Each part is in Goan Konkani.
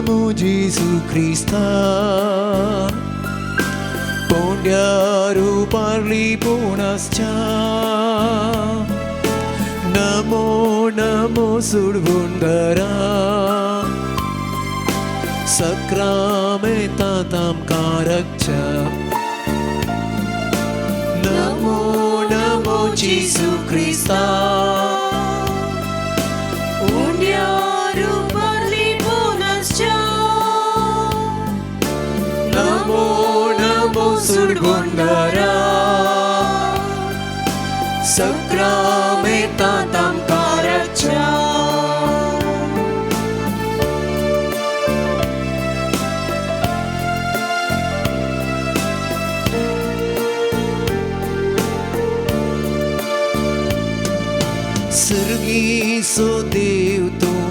नमो जेसू क्रिस्ता पोंड्या रुपार लिपून आसच्या नमो नमो सुडगुंडरा सक्रामेंतांत आमकां रक्षा नमो नमो जेसू क्रिस्ता उंड्या रुपार लिपून आसच्या नमो नमो सुडगुंडरा सक्रामेंतांत आमकां रक्षा. सर्गीचो देव तूं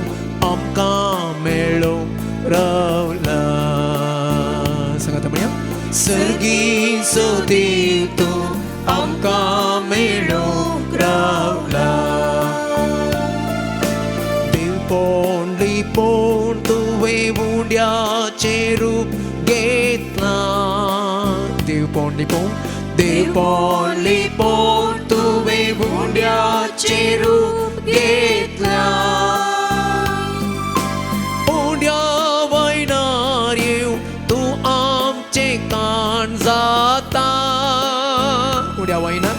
आमकां मेळो रावला. सांगात म्हणया सर्गीचो देव तूं आमकां मेळो रावला. देवपण लिपोवन तुवें उंड्याचें रूप घेतलां. देवपण लिपोवन देवपण लिपोवन तुवें उंड्याचें रूप घेतलां. उंड्या वयनार येवन तूं आमचें काण जाता. उंड्या वयनार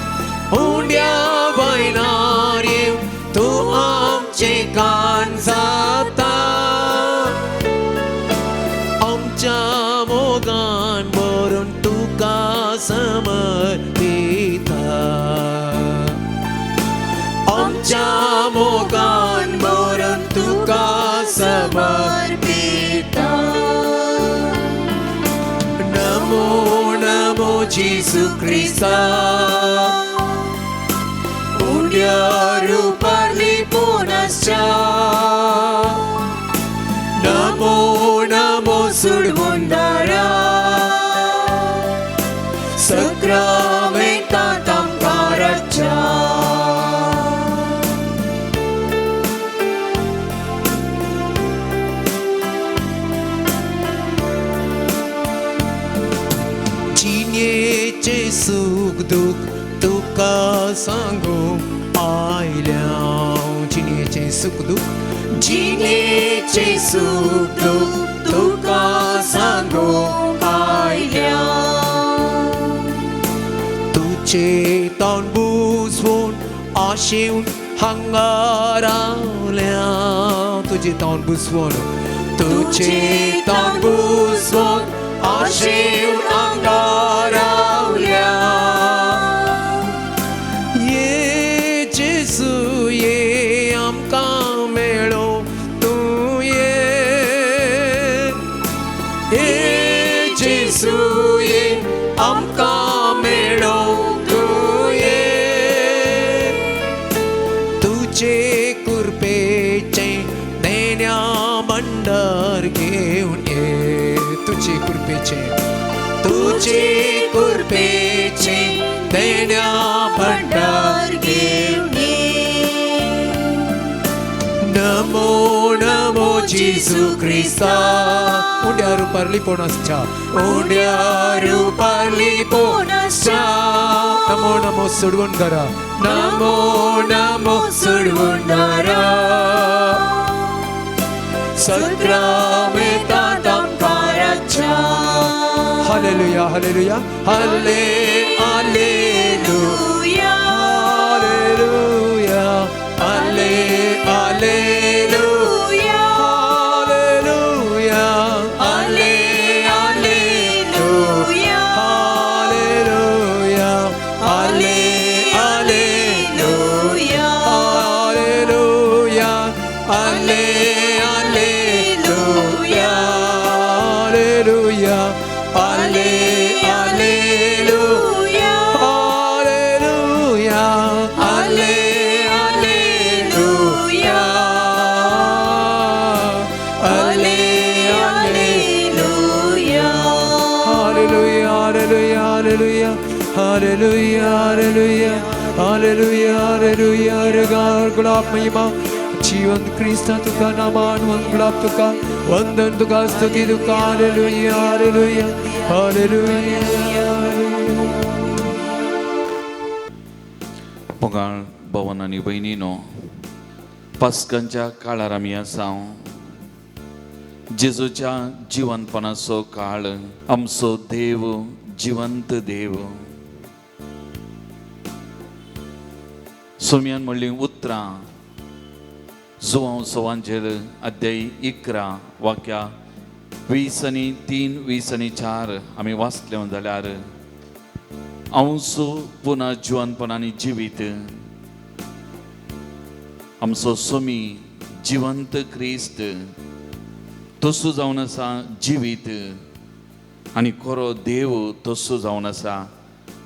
उंड्या वयनार येवन तूं आमचें काण जाता. आमच्या मोगान भरून तुका समर्पिता. आमच्या मोगान भरून तुका समर्पिता. नमो नमो जेसू क्रिस्ता उंड्या रुपार लिपून आसच्या नमो नमो सुडगुंडरा सक्रामेंतांत आमकां रक्षा. जिणेचें सूख दूख तुका सांगूंक आयल्या. जिणेचें सूख दूख जिणेचें सूख दूख तुका सांगूंक आयल्या. तुजें तोंड बुजवून आशेवन हांगा रावल्या. तुजें तोंड बुजवून तुजें तोंड बुजवून आशेवन हांगा रावल्या. ये जेसू ये आमकां मेळो तूं ये. ये जेसू ये आमकां मेळो तूं ये. तुजे कृपेचें देण्या भंडार घेवन ये. तुजे कृपेचें तुजे कृपेचें देण्या भंडार घेवन ये. नमो नमो जेसू क्रिस्ता उंड्या रुपार लिपोवन आसच्या उंड्या रुपार लिपोवन आसच्या नमो नमो सुडगुंडरा नमो नमो सुडगुंडरा सक्रामेंतांत आमकां रक्षा. हालेलुया हालेलुया हाले हालेलुया हालेलुया हाले हालेलुया हालेलुया हाले हालेलुया हालेलुया हाले हालेलुया हालेलुया हाले हालेलुया हालेलुया हाले हालेलुया हालेलुया हाले हालेलुया हाले हालेलुया हालेलुया हालेलुया हालेलुया हालेलुया हालेलुया हालेलुया हालेलुया गुलाब महिमा जिवंत क्रिस्ता तुका नामान वंगलाप तुका वंदन तुका स्तुती तुका. Hallelujah, hallelujah, hallelujah. मोगाळ भवन आनी भयणीनो, पास्कांच्या काळार आमी आसा. जेजूच्या जिवनपणाचो काळ. आमचो देव जिवंत देव. सोम्यान म्हणलीं उतरां जुवांव सवांचेर अध्याय 11 वाक्या 23, 24 आमी वाचले जाल्यार हांवचो पुनः जिवनपणांनी जिवीत आमचो सोमी जिवंत क्रिस्त तसो जावन आसा जिवीत आनी खरो देव तसो जावन आसा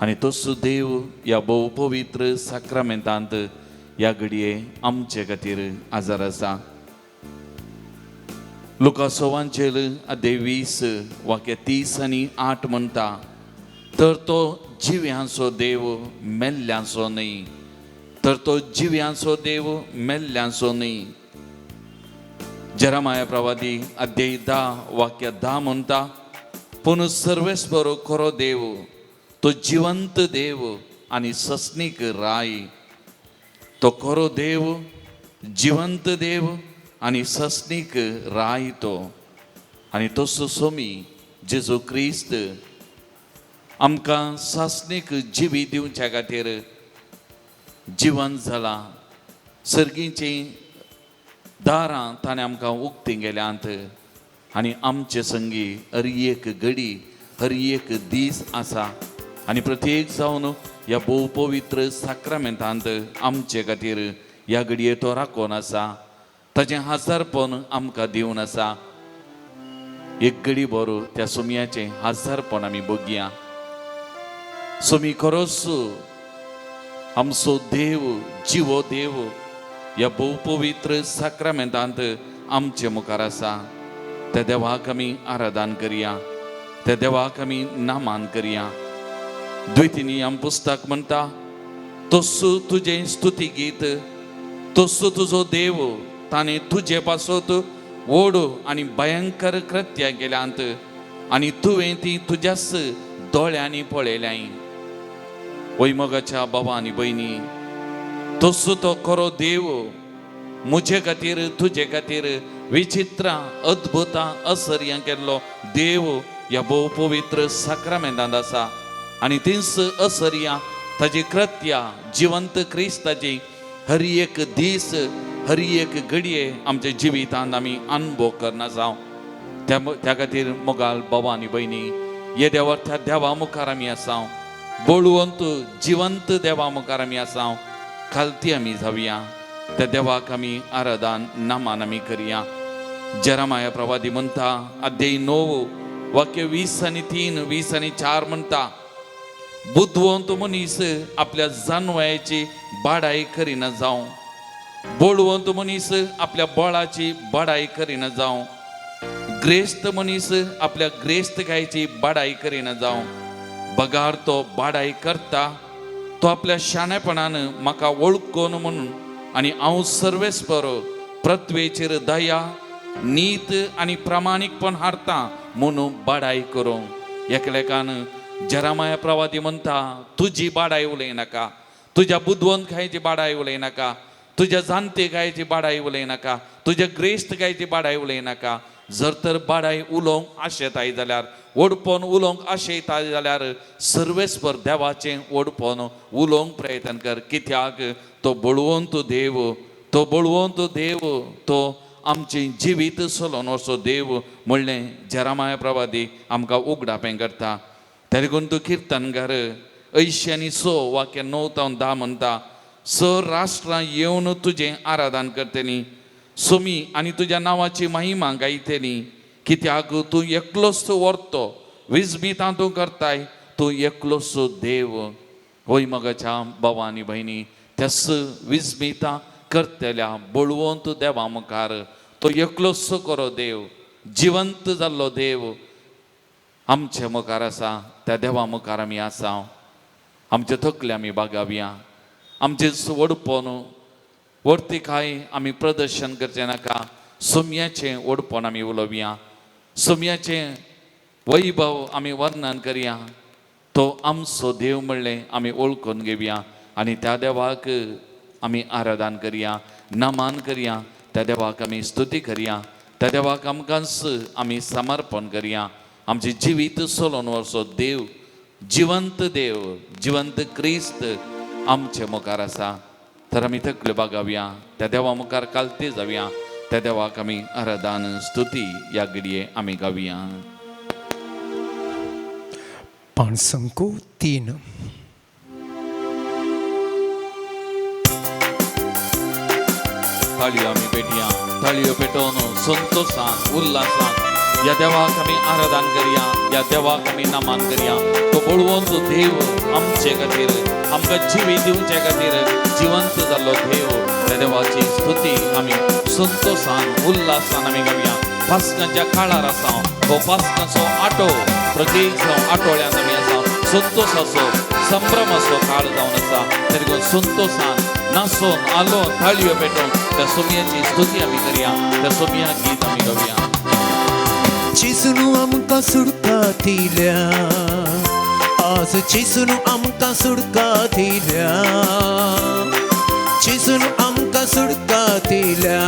आनी तसो देव ह्या भोव पवित्र साक्रामेंतांत ह्या घडये आमचे खातीर आजार आसा. लुका सवांचेर अध्याय 20 वाक्य 38 म्हणटा, तर तो जिव्यांचो देव मेल्ल्यांचो न्हय, तर तो जिव्यांचो देव मेल्ल्यांचो न्हय. जेरामाया प्रवादी अध्याय 10 वाक्य 10 म्हणटा, पूण सर्वेस्पर खरो देव, तो जिवंत देव आनी सस्नीक राय. तो खरो देव, जिवंत देव आनी सस्नीक राय तो. आनी तसो सोमी जेजू क्रिस्त आमकां सासणीक जिवी दिवच्या खातीर जिवन जालां. सर्गीचीं दारां ताणें आमकां उक्तीं गेल्यांत आनी आमचे संगी हर एक घडी, हर एक दीस आसा. आनी प्रत्येक जावन ह्या भोव पवित्र साक्रामेंतांत आमचे खातीर ह्या घडये तो राखून आसा. ताचें हजारपण आमकां दिवन आसा. एक घडी बरो त्या सोमयाचें हजारपण आमी बघया. सोमी खरोच आमचो देव, जिवो देव ह्या भोव पवित्र साक्रामेंतांत आमचे मुखार आसा. त्या देवाक आमी आराधन करया, त्या देवाक आमी नामान करया. द्वितीय पुस्तक म्हणटा, तसो तुजें स्तुती गीत, तसो तुजो देव ताणें तुजे पासत व्हड आनी भयंकर कृत्यां केल्यांत आनी तुवें ती तुज्याच दोळ्यांनी पळयल्याय. वय मोगाच्या बाबा आनी भयणी, तसो तो खरो देव म्हजे खातीर तुजे खातीर विचित्रां अद्भुतां असर्यां केल्लो देव ह्या भोव पवित्र साक्रामेंतांत आसा. आनी तींच असर्यां ताजी कृत्या जिवंत क्रिस्ताची हर एक दीस, हर एक घडये आमच्या जिवितांत आमी अनुभव करना जावं. त्या खातीर मोगाल बाबा आनी भयणी, येद्या त्या देवा मुखार आमी आसा. बळवंत जिवंत देवा मुखार आमी आसा. खालती आमी जावया, त्या देवाक आमी आराधन नामान आमी करया. जेरामाया प्रवादी म्हणटा अध्याय 9 वाक्य 23, 24 म्हणटा, बुदवंत मनीस आपल्या जानवयाची बाडाय करिना जावं, बळवंत मनीस आपल्या बळाची बडाय करिना जावं, ग्रेस्त मनीस आपल्या ग्रेस्तकायेची बडाय करिना जावं. बगार तो बाडाय करता तो आपल्या शाणेपणान म्हाका वळखून म्हणून आनी हांव सर्वेस्पर पृथ्वेचेर दया, नीत आनी प्रामाणीकपण हाडटा म्हणून बाडाय करूंक. एकलेकान जेरामाया प्रवादी म्हणटा, तुजी बाडाय उलयनाका, तुज्या बुदवंतकायेची बाडाय उलयनाका, तुज्या जाणटेकायेची बाडाय उलयनाका, तुज्या ग्रेस्तकायेची बाडाय उलयनाका. जर तर बाडाय उलोवंक आशेताय जाल्यार, व्हडपण उलोवंक आशेताय जाल्यार सर्वेस्पर देवाचें व्हडपण उलोवंक प्रयत्न कर. कित्याक तो बळवंत देव, तो बळवंत देव, तो आमचें जिवीत चलोवन वचो देव म्हणलें जेरामाया प्रवादी आमकां उगडापें करता. त्या देखून तूं किर्तनकार 86 वाक्य 9 तावन 10 म्हणटा, स राष्ट्रां येवन तुजें आराधन करतलीं, सोमी आनी तुज्या नांवाची महिमा गायतली. कित्याक तूं एकलोच व्हरतो, विजबीतां तूं करताय, तूं एकलोच देव. होय मगाच्या बाबा आनी भयणी, त्याच विजमितां करतल्या बळवंत देवा मुखार तो एकलोच खरो देव, जिवंत जाल्लो देव आमचे मुखार आसा. त्या देवा मुखार आमी आसा. आमचे तकले आमी बागावया, आमचें व्हडपण व्हडतिकाय आमी प्रदर्शन करचें नाका. सोम्याचें व्हडपण आमी उलोवया, सोम्याचें वैभव आमी वर्णन करया. तो आमचो देव म्हणलें आमी वळखून घेवया आनी त्या देवाक आमी आराधन करया, नमन करया, त्या देवाक आमी स्तुती करया, त्या देवाक आमकांच आमी समर्पण करया. आमचें जिवीत चलोवन व्हरचो देव, जिवंत देव, जिवंत क्रिस्त आमचे मुखार आसा. तर आमी तकल्यो बागावया, त्या देवा मुखार कालते जावया, त्या देवाक आमी आराधन स्तुती ह्या घडये आमी गावया. पाणसंको 3. ताळयो आमी पेटया, ताळयो पेटोवन संतोशान उल्हासान ह्या देवाक आमी आराधन करया, ह्या देवाक आमी नमन करया. तो बळवंत देव आमचे खातीर, आमकां जिवीत दिवचे खातीर जिवंत जाल्लो देव, त्या देवाची स्तुती आमी संतोशान उल्हासान आमी गावया. पास्कांच्या काळार आसा, हो पास्कांचो आटो प्रत्येक जावं आठवड्यान आमी आसा. संतोशाचो संभ्रमाचो काळ जावन आसा. तरी संतोशान नाचोन आलोन ताळयो पेटोवन त्या सोम्याची स्तुती आमी करया, त्या सोम्या गीत आमी गावया. जेजून आमकां सुटका दिल्या, आज जेजून आमकां सुटका दिल्या, जेजून आमकां सुटका दिल्या,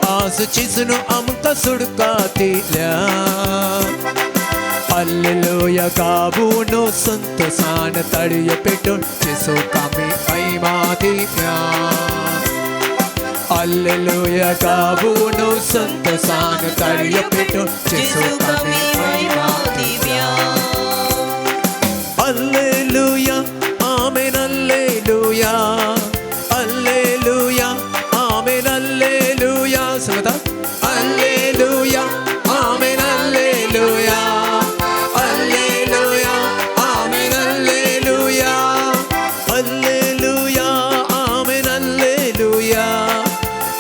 आज जेजून आमकां सुटका दिल्या. हालेलुया गावून संतोशान ताळयो पेटोवन जेजूक आमी महिमा दिव्या. हालेलुया गावून संतोशान ताळयो पेटोवन जेजूक आमी महिमा दिव्या. हालेलुया आमेन हालेलुया, हालेलुया आमेन हालेलुया. सांगता हालेलुया आमेन हालेलुया, हालेलुया आमेन हालेलुया, हालेलुया आमेन हालेलुया,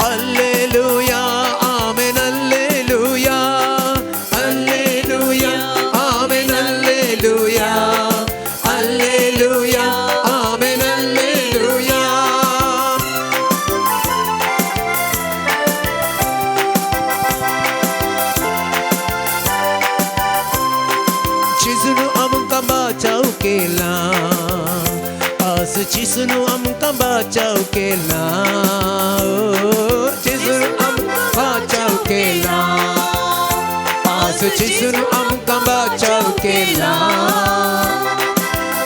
हालेलुया आमेन हालेलुया, हालेलुया आमेन हालेलुया, हालेलुया आमेन हालेलुया. जेजून आमकां बाचाव केला, आज जेजून आमकां बाचाव केला, जेजून आमकां बाचाव केला, आज जेजून आमकां बाचाव केला.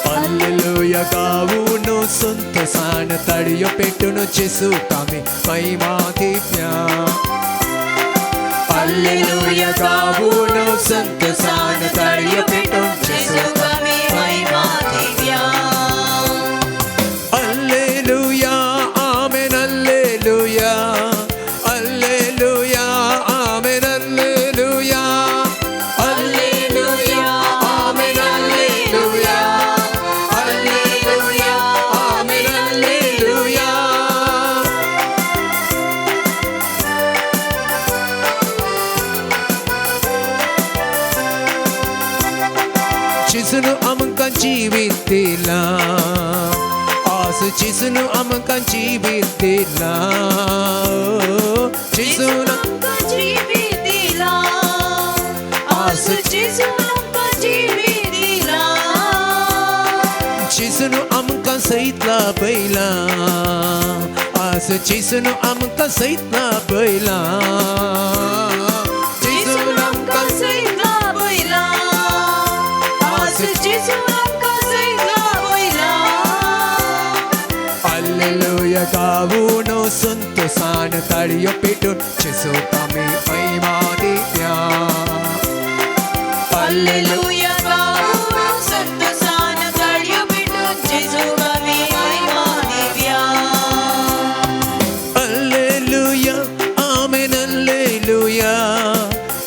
हालेलुया गावून संतोशान ताळयो पेटून जेजूक आमी महिमा दिव्या. हालेलुया गावून संतोशान ताळयो पेटून जेजूक आमी महिमा दिव्या. हालेलुया आमेन हालेलुया, हालेलुया आमेन हालेलुया, हालेलुया आमेन हालेलुया, हालेलुया आमेन हालेलुया. जेजून आमकां जिवीत दिलां, आज जेजून आमकां जिवीत दिलां, जेजून आमकां जिवीत दिलां, आज जेजून आमकां जिवीत दिलां. जेजून आमकां सयत लाभयलां, आज जेजून आमकां सयत लाभयलां, जेजून आमकां सयत लाभयलां, आज जेजून आमकां सयत लाभयलां. हालेलुया गावून संतोशान ताळयो पेटून जेजूक आमी महिमा दिव्या. हालेलुया गावून संतोशान ताळयो पेटून जेजूक आमी महिमा दिव्या. हालेलुया आमेन हालेलुया,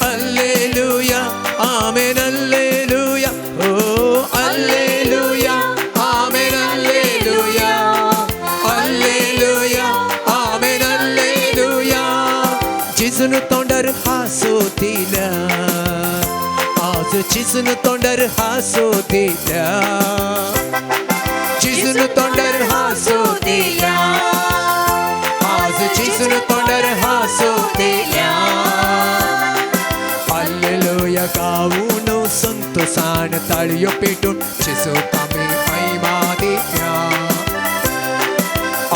हालेलुया आमेन हालेलुया, ओ हालेलुया आमेन हालेलुया, हालेलुया आमेन हालेलुया. जेजून तोंडार हांसो दिल्या, आज जेजून तोंडार हांसो दिल्या, जेजून तोंडार हांसो दिल्या, जेजून तोंडार हांसो दिल्या. हालेलुया गाऊन संतोषान ताळयो पेटून जेजूक आमी महिमा दिया.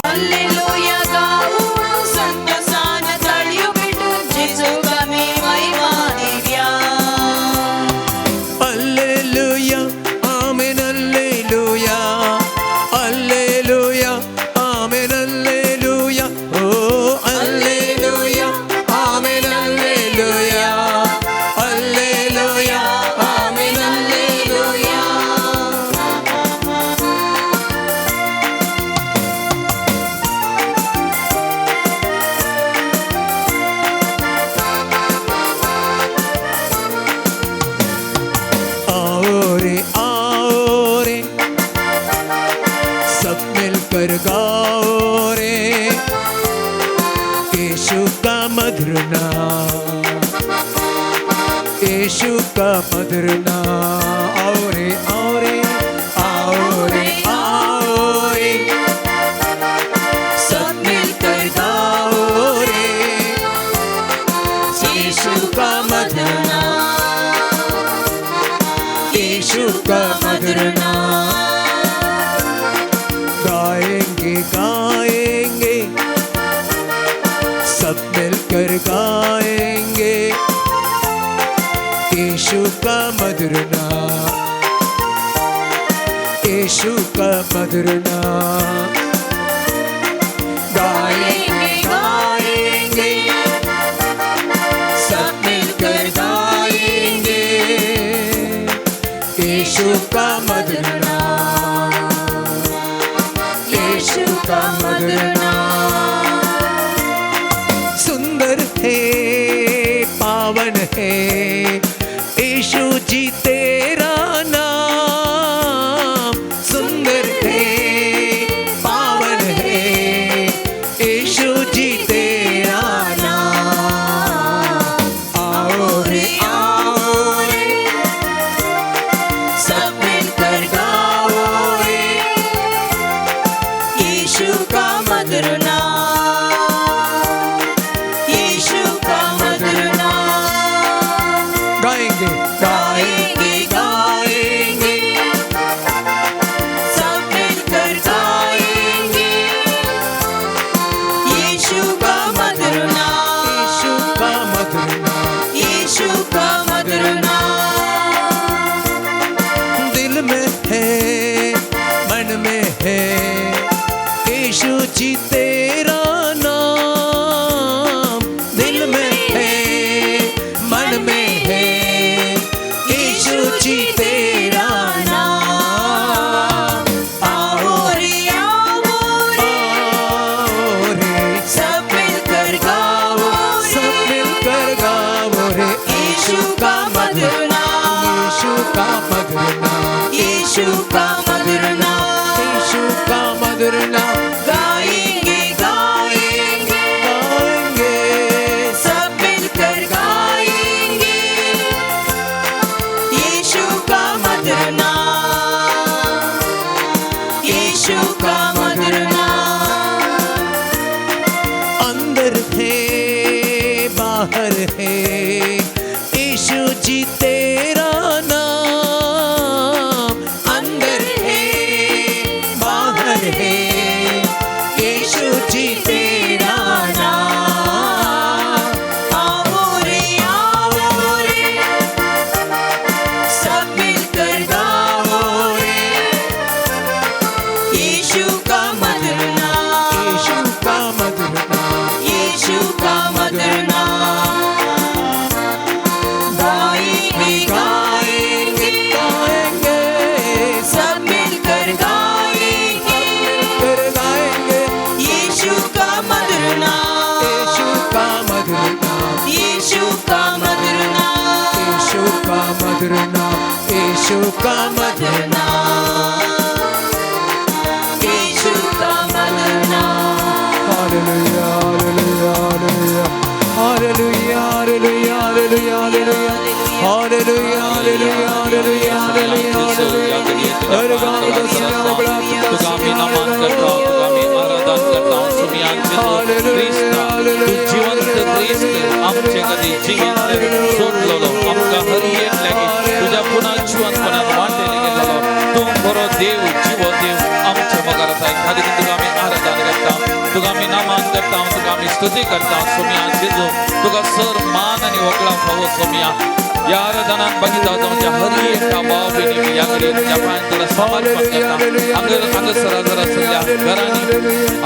हालेलुया गाऊन संतोषान ताळयो पेटून जेजूक आमी महिमा दिया. Hallelujah, amen, hallelujah, hallelujah, amen, hallelujah, oh hallelujah, amen, hallelujah, hallelujah, amen, hallelujah. आओ रे आओ रे, सब मिलकर गाओ रे यीशु का मधुर नाम, यीशु का मधुर नाम. आओ रे आओ रे आओ रे आओ रे, सब मिलकर गाओ रे यीशु का मधुर नाम, यीशु का मधुर नाम. गाएंगे गाएंगे सब मिलकर गाएंगे यीशु का मधुर नाम, यीशु का मधुर नाम. गाएंगे गाएंगे सब मिलकर गाएंगे यीशु का मधुर नाम, यीशु का मधुर नाम. सुंदर है पावन है यीशु जी तेरा नाम, सुंदर है पावन है यीशु जी तेरा नाम. आओ रे आओ रे, सब मिलकर गाओ रे यीशु का मधुर नाम, यीशु का मधुर नाम. गाएंगे गाएंगे गाएंगे सब मिलकर गाएंगे यीशु का मधुर नाम, यीशु का मधुर नाम, यीशु का मधुर नाम. दिल में है मन में है यीशु जी तेरा नाम, दिल में है मन में है यीशु जी तेरा नाम. आओ रे आओ रे, आओ रे, सब मिलकर गाओ सब मिलकर गाओ रे यीशु का मधुर नाम, यीशु का मधुर नाम, यीशु का मधुर नाम. यीशु का मधुर नाम. गाएंगे गाएंगे गाएंगे सब मिलकर गाएंगे यीशु का मधुर नाम, यीशु का मधुर नाम. अंदर है बाहर है यीशु जी तेरा नाम, अंदर है बाहर है यीशु जी तेरा नाम. आओ रे आओ रे, सब मिलकर गाओ रे यीशु का मधुर नाम, यीशु का मधुर नाम, यीशु का मधुर नाम. गाएंगे गाएंगे गाएंगे सब मिलकर गाएंगे कर गाएंगे यीशु का मधुर नाम, यीशु का मधुर नाम, यीशु का मधुर नाम, यीशु का मधुर नाम, यीशु का मधुर नाम. यीशु का मधुर नाम. Hallelujah, hallelujah, hallelujah, hallelujah, hallelujah, hallelujah, hallelujah, hallelujah, hallelujah, hallelujah, hallelujah. तुज्या पांयांत तुका आमी नमन करता, तुका आमी आराधन करता. सुमिया जेजू क्रिस्ता, तूं जिवंत क्रिस्त, आमचे खातीर जिवीत सोडलेलो, आमकां हर एक लागीं तुज्या पुनः जिवंतपणान वांटेली गेलेलो. तूं खरो देव, जिवो देव आमचे मुखार आसा. खातीर तुका आमी आराधन करता, तुका आमी नमन करता, तुका आमी स्तुती करता. सोमिया जेजू, तुका सर मान आनी वकलां फावो. सोमिया, ह्या आराधनाक बगिता तुमच्या हर एका भाव भयणीक ह्या घडयेक तुज्या पांयांत समर्पण करता. हांगासर जर आसल्या घरांनी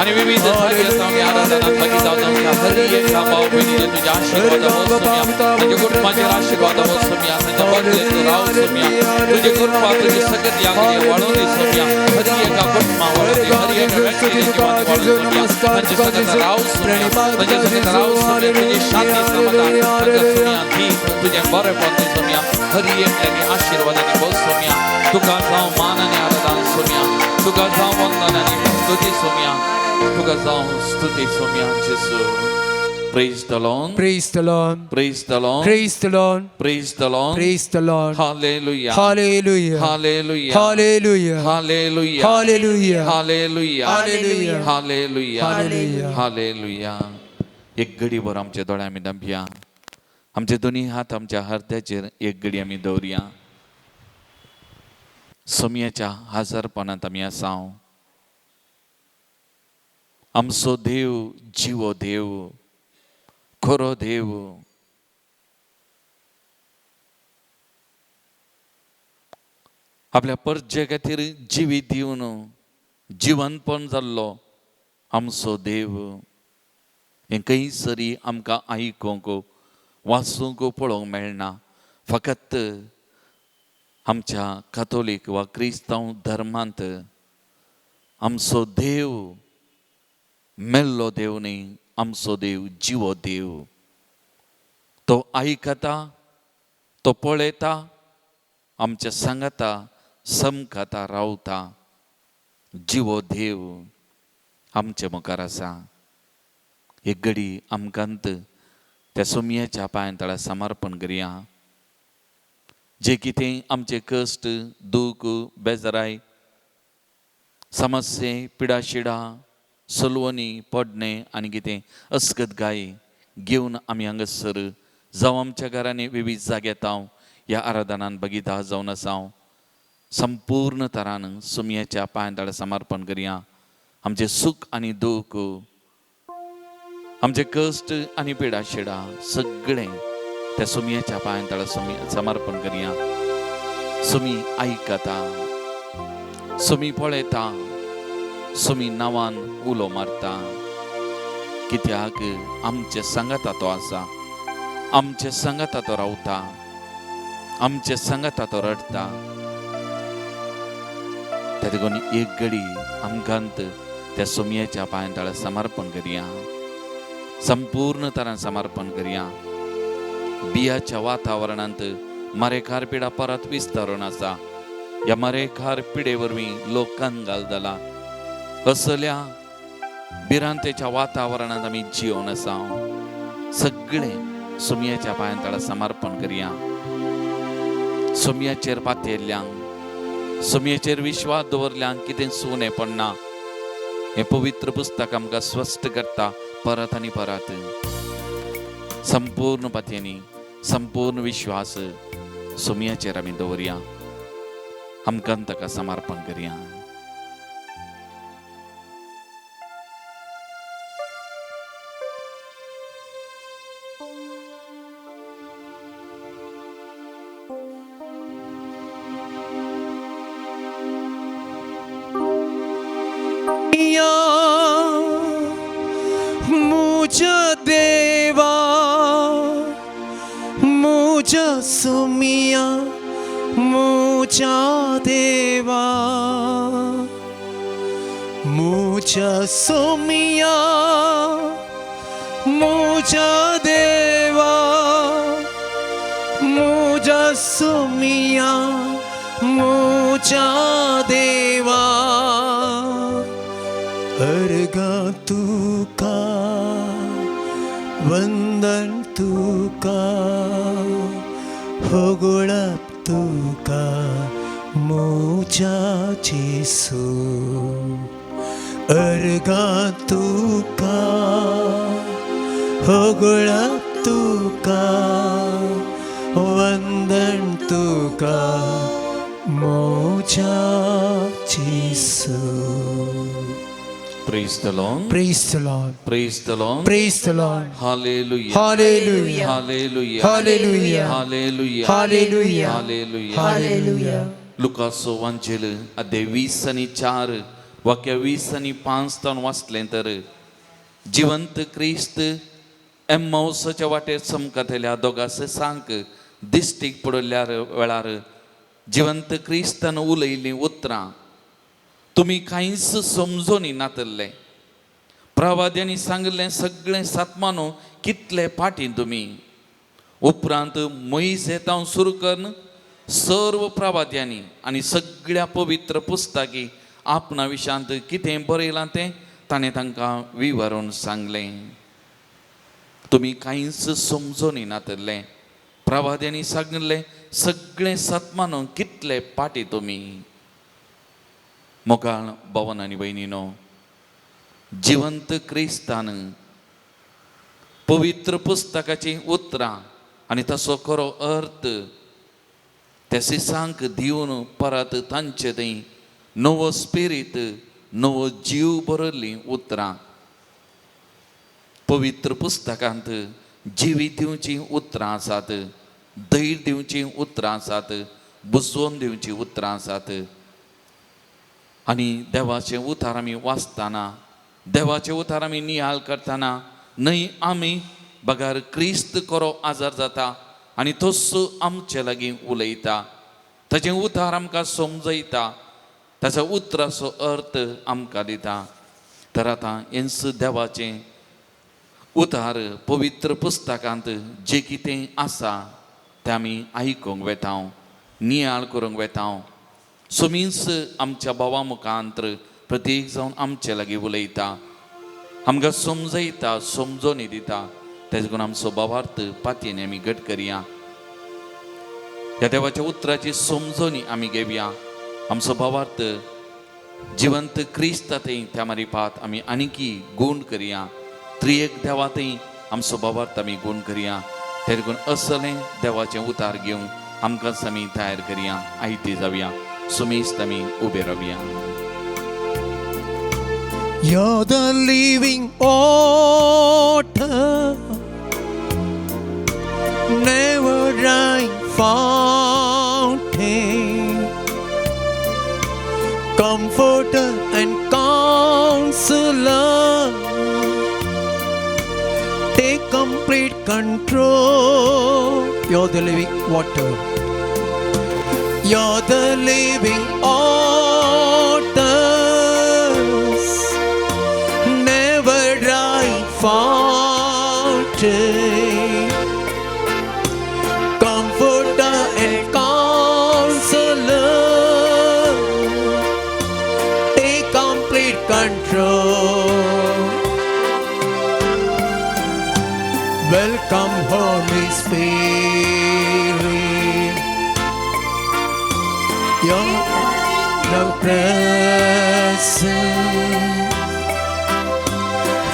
आनी विविध जाग्यार जावन ह्या आराधनाक बगिता तुमच्या हर एका भाव भयणीचेर तुज्या आशिर्वाद हो सोमिया, तांच्या कुटुंबाचेर आशिर्वाद हो सोमिया, तांच्या बदलेक तूं राव सोमिया. तुजी कृपा, तुजी सकत ह्या घडयेक वाडोवन दी सोमिया. हर एका कुटुंबा वाडोवन दी, हर एका व्यक्तीच्या जिवांत वाडोवन सोमिया. तांच्या सकत राव सोमिया, तांच्या सकत राव सोमिया. तुजी शांती समाधान तांकां सोमिया दी, तुजें बरेंपण दी सोमिया. हर एकल्यानी आशिर्वादांनी भोव सोमिया. तुका जावं मान आनी आराधन सोमिया, तुका जावं वंदन आनी स्तुती सोमिया, तुका जावं स्तुती सोमिया जेजू. Praise the Lord. Praise the Lord. Praise the Lord. Praise the Lord. Praise the Lord. Praise the Lord. Hallelujah. Hallelujah. Hallelujah. Hallelujah. Hallelujah. Hallelujah. Hallelujah. Hallelujah. Hallelujah. Hallelujah. Hallelujah. एक घडीभर आमच्या दोळे आमी धांपया, आमचे दोनी हात आमच्या हरद्याचेर एक घडी आमी दवरया. सोमयाच्या हाजरपणांत आमी आसा. आमचो देव जिवो देव, खरो देव. आपल्या परजे खातीर जिवीत दिवन जिवनपण जाल्लो आमचो देव. हें खंयसरी आमकां आयकूंक, वाचूंक, पळोवंक मेळना. फकत आमच्या कातोलीक वा क्रिस्तांव धर्मांत आमचो देव मेल्लो देव न्ही, आमचो देव जिवो देव. तो आयकता, तो पळयता, आमच्या सांगाता समकाता रावता. जिवो देव आमचे मुखार आसा. एक घडी आमकांत त्या सोमयाच्या पांयां तळा समर्पण करया. जे कितें आमचे कश्ट, दूख, बेजाराय, समस्ये, पिडाशिडा, सलवणी, पडणे आनी कितें अस्कत गाय घेवन आमी हांगासर जावं आमच्या घरांनी विविध जाग्यात हांव ह्या आराधनान बगिता जावन आसा. हांव संपूर्ण तरान सोमयाच्या पांयां तळा समर्पण करया. आमचें सूख आनी दूख, आमचे कश्ट आनी पिडाशिडा सगळें त्या सोमयाच्या पांयां तळा समर्पण करया. सोमी आयकता, सोमी पळयता, सोमी नांवान उलो मारता. कित्याक आमचे सांगाता तो आसा, आमचे सांगाता तो रावता, आमचे सांगाता तो रडटा. त्या देखून एक घडी आमकांत त्या सोमयाच्या पांयां तळा समर्पण करया, संपूर्ण तरान समर्पण करया. बियाच्या वातावरणांत मारेकार पिडा परत विस्तारून आसा. ह्या मारेकार पिडे वरवीं लोक कंगाल जाला. असल्या भिरांतेच्या वातावरणांत आमी जियोवन आसा. सगळें सोमयाच्या पांयां तळा समर्पण करया. सोमयाचेर पातयेल्ल्यांक, सोमयाचेर विश्वास दवरल्यांक कितें सुने पडना. हें पवित्र पुस्तक आमकां स्पश्ट करता परत आनी परत. संपूर्ण पातयेनी, संपूर्ण विश्वास सोमयाचेर आमी दवरया. आमकां ताका समर्पण करया. मुझ देवा, मुझ सुमिया, मुझ देवा, मुझ सुमिया, मुझ देवा, मुझ सुमिया, मुझ देवा. अर्घा तुका, वंदन तुका, होगुळप तुका, मुझ मोजा जेसू अर्गां तुका होगळप तुका वंदन तुका मोजा जेसू. Praise the Lord. Praise the Lord. Praise the Lord. Praise the Lord. Hallelujah. Hallelujah. Hallelujah. Hallelujah. Hallelujah. Hallelujah. Hallelujah. Hallelujah. लुकासो वांजेल अध्याय 20 आनी 4, वाक्य 20 आनी 5 तावन वाचलें तर जिवंत क्रिस्त एम्मावसाच्या वाटेर चमकतल्या दोगा सांक दिश्टीक पडल्या वेळार जिवंत क्रिस्तान उलयल्लीं उतरां तुमी कांयच समजोनी नातल्ले, प्रवाद्यांनी सांगिल्लें सगळें सातमानो कितले फाटीं तुमी. उपरांत मोईस हांव सुरू करून सर्व प्रवाद्यांनी आनी सगळ्या पवित्र पुस्तकी आपणा विशांत कितें बरयलां तें ताणें तांकां विवरून सांगलें. तुमी कांयच समजोनी नातल्लें, प्रवाद्यांनी सांगिल्लें सगळें सतमानो कितले फाटीं तुमी. मोगाळ भवन आनी भयणीनो, जिवंत क्रिस्तान पवित्र पुस्तकाचीं उतरां आनी तसो खरो अर्थ त्या सिसांक दिवन परत तांचे थंय नवो स्पिरीत, नवो जीव बरयल्लीं उतरां. पवित्र पुस्तकांत जिवीत दिवचीं उतरां आसात, धैर्य दिवचीं उतरां आसात, बुजवून दिवचीं उतरां आसात. आनी देवाचें उतार आमी वाचतना, देवाचें उतार आमी नियाळ करतना न्हय आमी बगर क्रिस्त खरो आजार जाता आनी तोच आमचे लागीं उलयता, ताचें उतार आमकां समजयता, ताचो उतराचो अर्थ आमकां दिता. तर आतां हेंच देवाचें उतार पवित्र पुस्तकांत जें कितें आसा तें आमी आयकूंक वेता, नियाळ करूंक वेता. सोमीच आमच्या भावा मुखांत्र प्रत्येक जावन आमचे लागीं उलयता, आमकां समजयता, समजोनी दिता. तेज करून आमचो भावार्थ पातयेन आमी घट करया, ह्या देवाच्या उतराची समजोनी आमी घेवया. आमचो भावार्थ जिवंत क्रिस्त थंय त्या मारिपात आमी आनीकी गूण करया. त्रिएक देवा थंय आमचो भावार्थ आमी गूण करया. तेज करून असलें देवाचें उतार घेवन आमकां आमी तयार करया, आयते जावया. सुमेस्त आमी उबे रावया. You're the living water, never drying fountain, comforter and counselor. Take complete control. You're the living water. You're the living waters, never dry fountain, comforter and counselor. Take complete control. Welcome, Holy Spirit. You're the presence.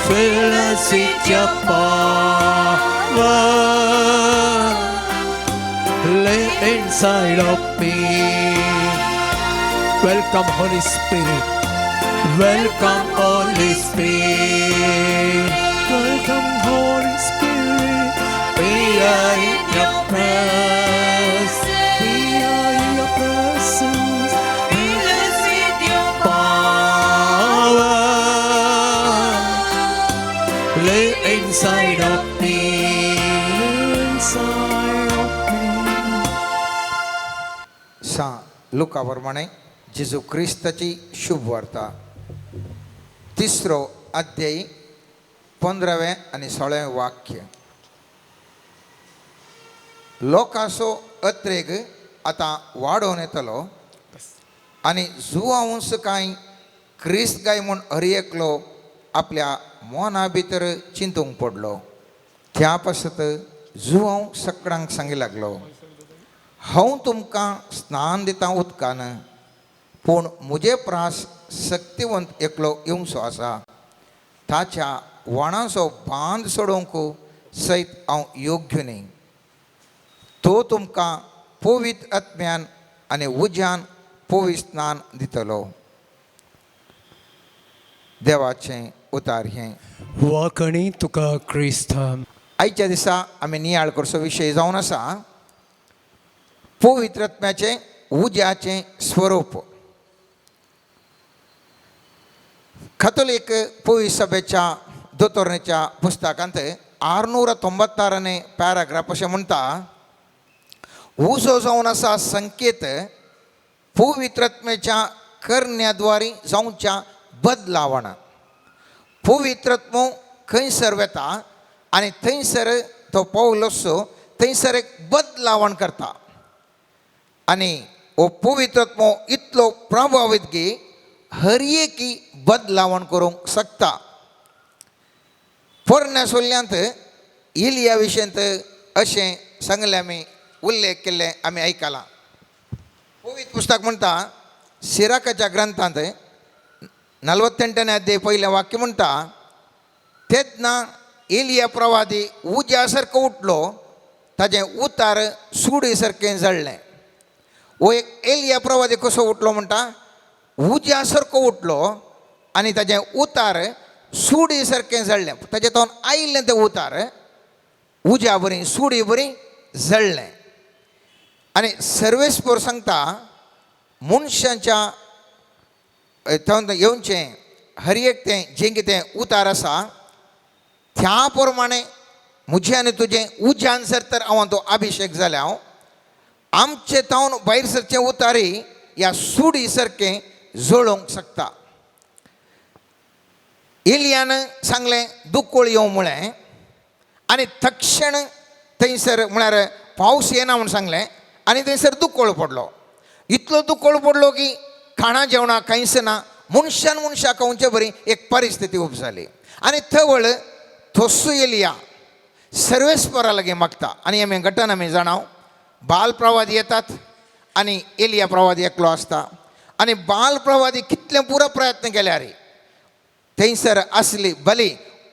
Fill us with your power. Live inside of me. Welcome, Holy Spirit. Welcome, Holy Spirit. Welcome, Holy Spirit. We are in your presence. We are in your presence. Fill us with your Power. Live inside of me. Inside of me. सां लुका प्रमाणे जेजू क्रिस्ताची शुभ वार्ता, तिसरो अध्याय, 15वें आनी 16वें वाक्य. लोकांचो अत्रेग आतां वाडोवन येतलो आनी जुवांवस कांय क्रिस्त काय म्हूण हर एकलो आपल्या मना भितर चिंतूंक पडलो. त्या पासत जुवांव सकडांक सांगी लागलो, हांव तुमकां स्नान दिता उदकान. पूण म्हजे प्रास शक्तिवंत एकलो येवचो आसा, ताच्या वाणाचो बांद सोडोवंक सयत हांव योग्य न्ही। तो तुमकां पवित्र आत्म्यान आनी उज्यान पवित्र स्नान दितलो। देवाचें उतार हें। वाकणी तुका क्रिस्तां। आयच्या दिसा आमी नियाळ करचो विशय जावन आसा पवित्र आत्म्याचें उज्याचें स्वरूप। कथोलीक पवित्र सभेच्या दोतोरणेच्या पुस्तकांत 696 पॅराग्राफ अशें म्हणटा, उजो जावन आसा संकेत पवित्र आत्म्याच्या करण्याद्वारे जावच्या बदलावण। पवित्र आत्मो खंयसर वेता आनी थंयसर तो पावल असो थंयसर एक बदलावण करता आनी हो पवित्र आत्मो इतलो प्रभावीत की हर एकी बदलावण करूंक शकता। पोरण्या सोल्ल्यांत इलिया विशयांत अशें सांगलें आमी, उल्लेख केल्ले आमी आयकलां। पवित्र पुस्तक म्हणटा सिराकाच्या ग्रंथांत 48 अध्याय पयलें वाक्य म्हणटा, तेन्ना एलिया प्रवादी उज्या सारको उठलो, ताजें उतार सुडी सारकें जळ्ळें। हो एक एलिया प्रवादी कसो उठलो म्हणटा, उज्या सारको उठलो आनी ताजें उतार सुडी सारकें जळ्ळें। ताजें तोंड आयिल्लें तें उतार उज्या बरी सुडी बरी जळ्ळें। आनी सर्वेस्पोर सांगता मनशांच्या थंय येवचें हर एक तें जें कितें उतार आसा त्या प्रमाणे म्हजें आनी तुजें उज्यान सर तर हांव तो अभिशेक जाल्या हांव आमचे तावन भायर सरचें उतारी ह्या सुडी सारकें जळोवंक शकता। एलियान सांगलें दुकोळ येवं म्हळें आनी तक्षण थंयसर म्हळ्यार पावस येना म्हूण सांगलें आनी थंयसर दुकोळ पडलो। इतलो दुकोळ पडलो की खाणां जेवणां कांयच ना, मनशान मनशाक खावचे बरी एक परिस्थिती उब जाली आनी थवळ थोसू एलिया सर्वेस्परा लागीं मागता। आनी आमी घटना आमी जाणाव, बाल प्रवादी येतात आनी एलिया प्रवादी एकलो आसता आनी बाल प्रवादी कितले पुरो प्रयत्न केल्यार थंयसर आसली बली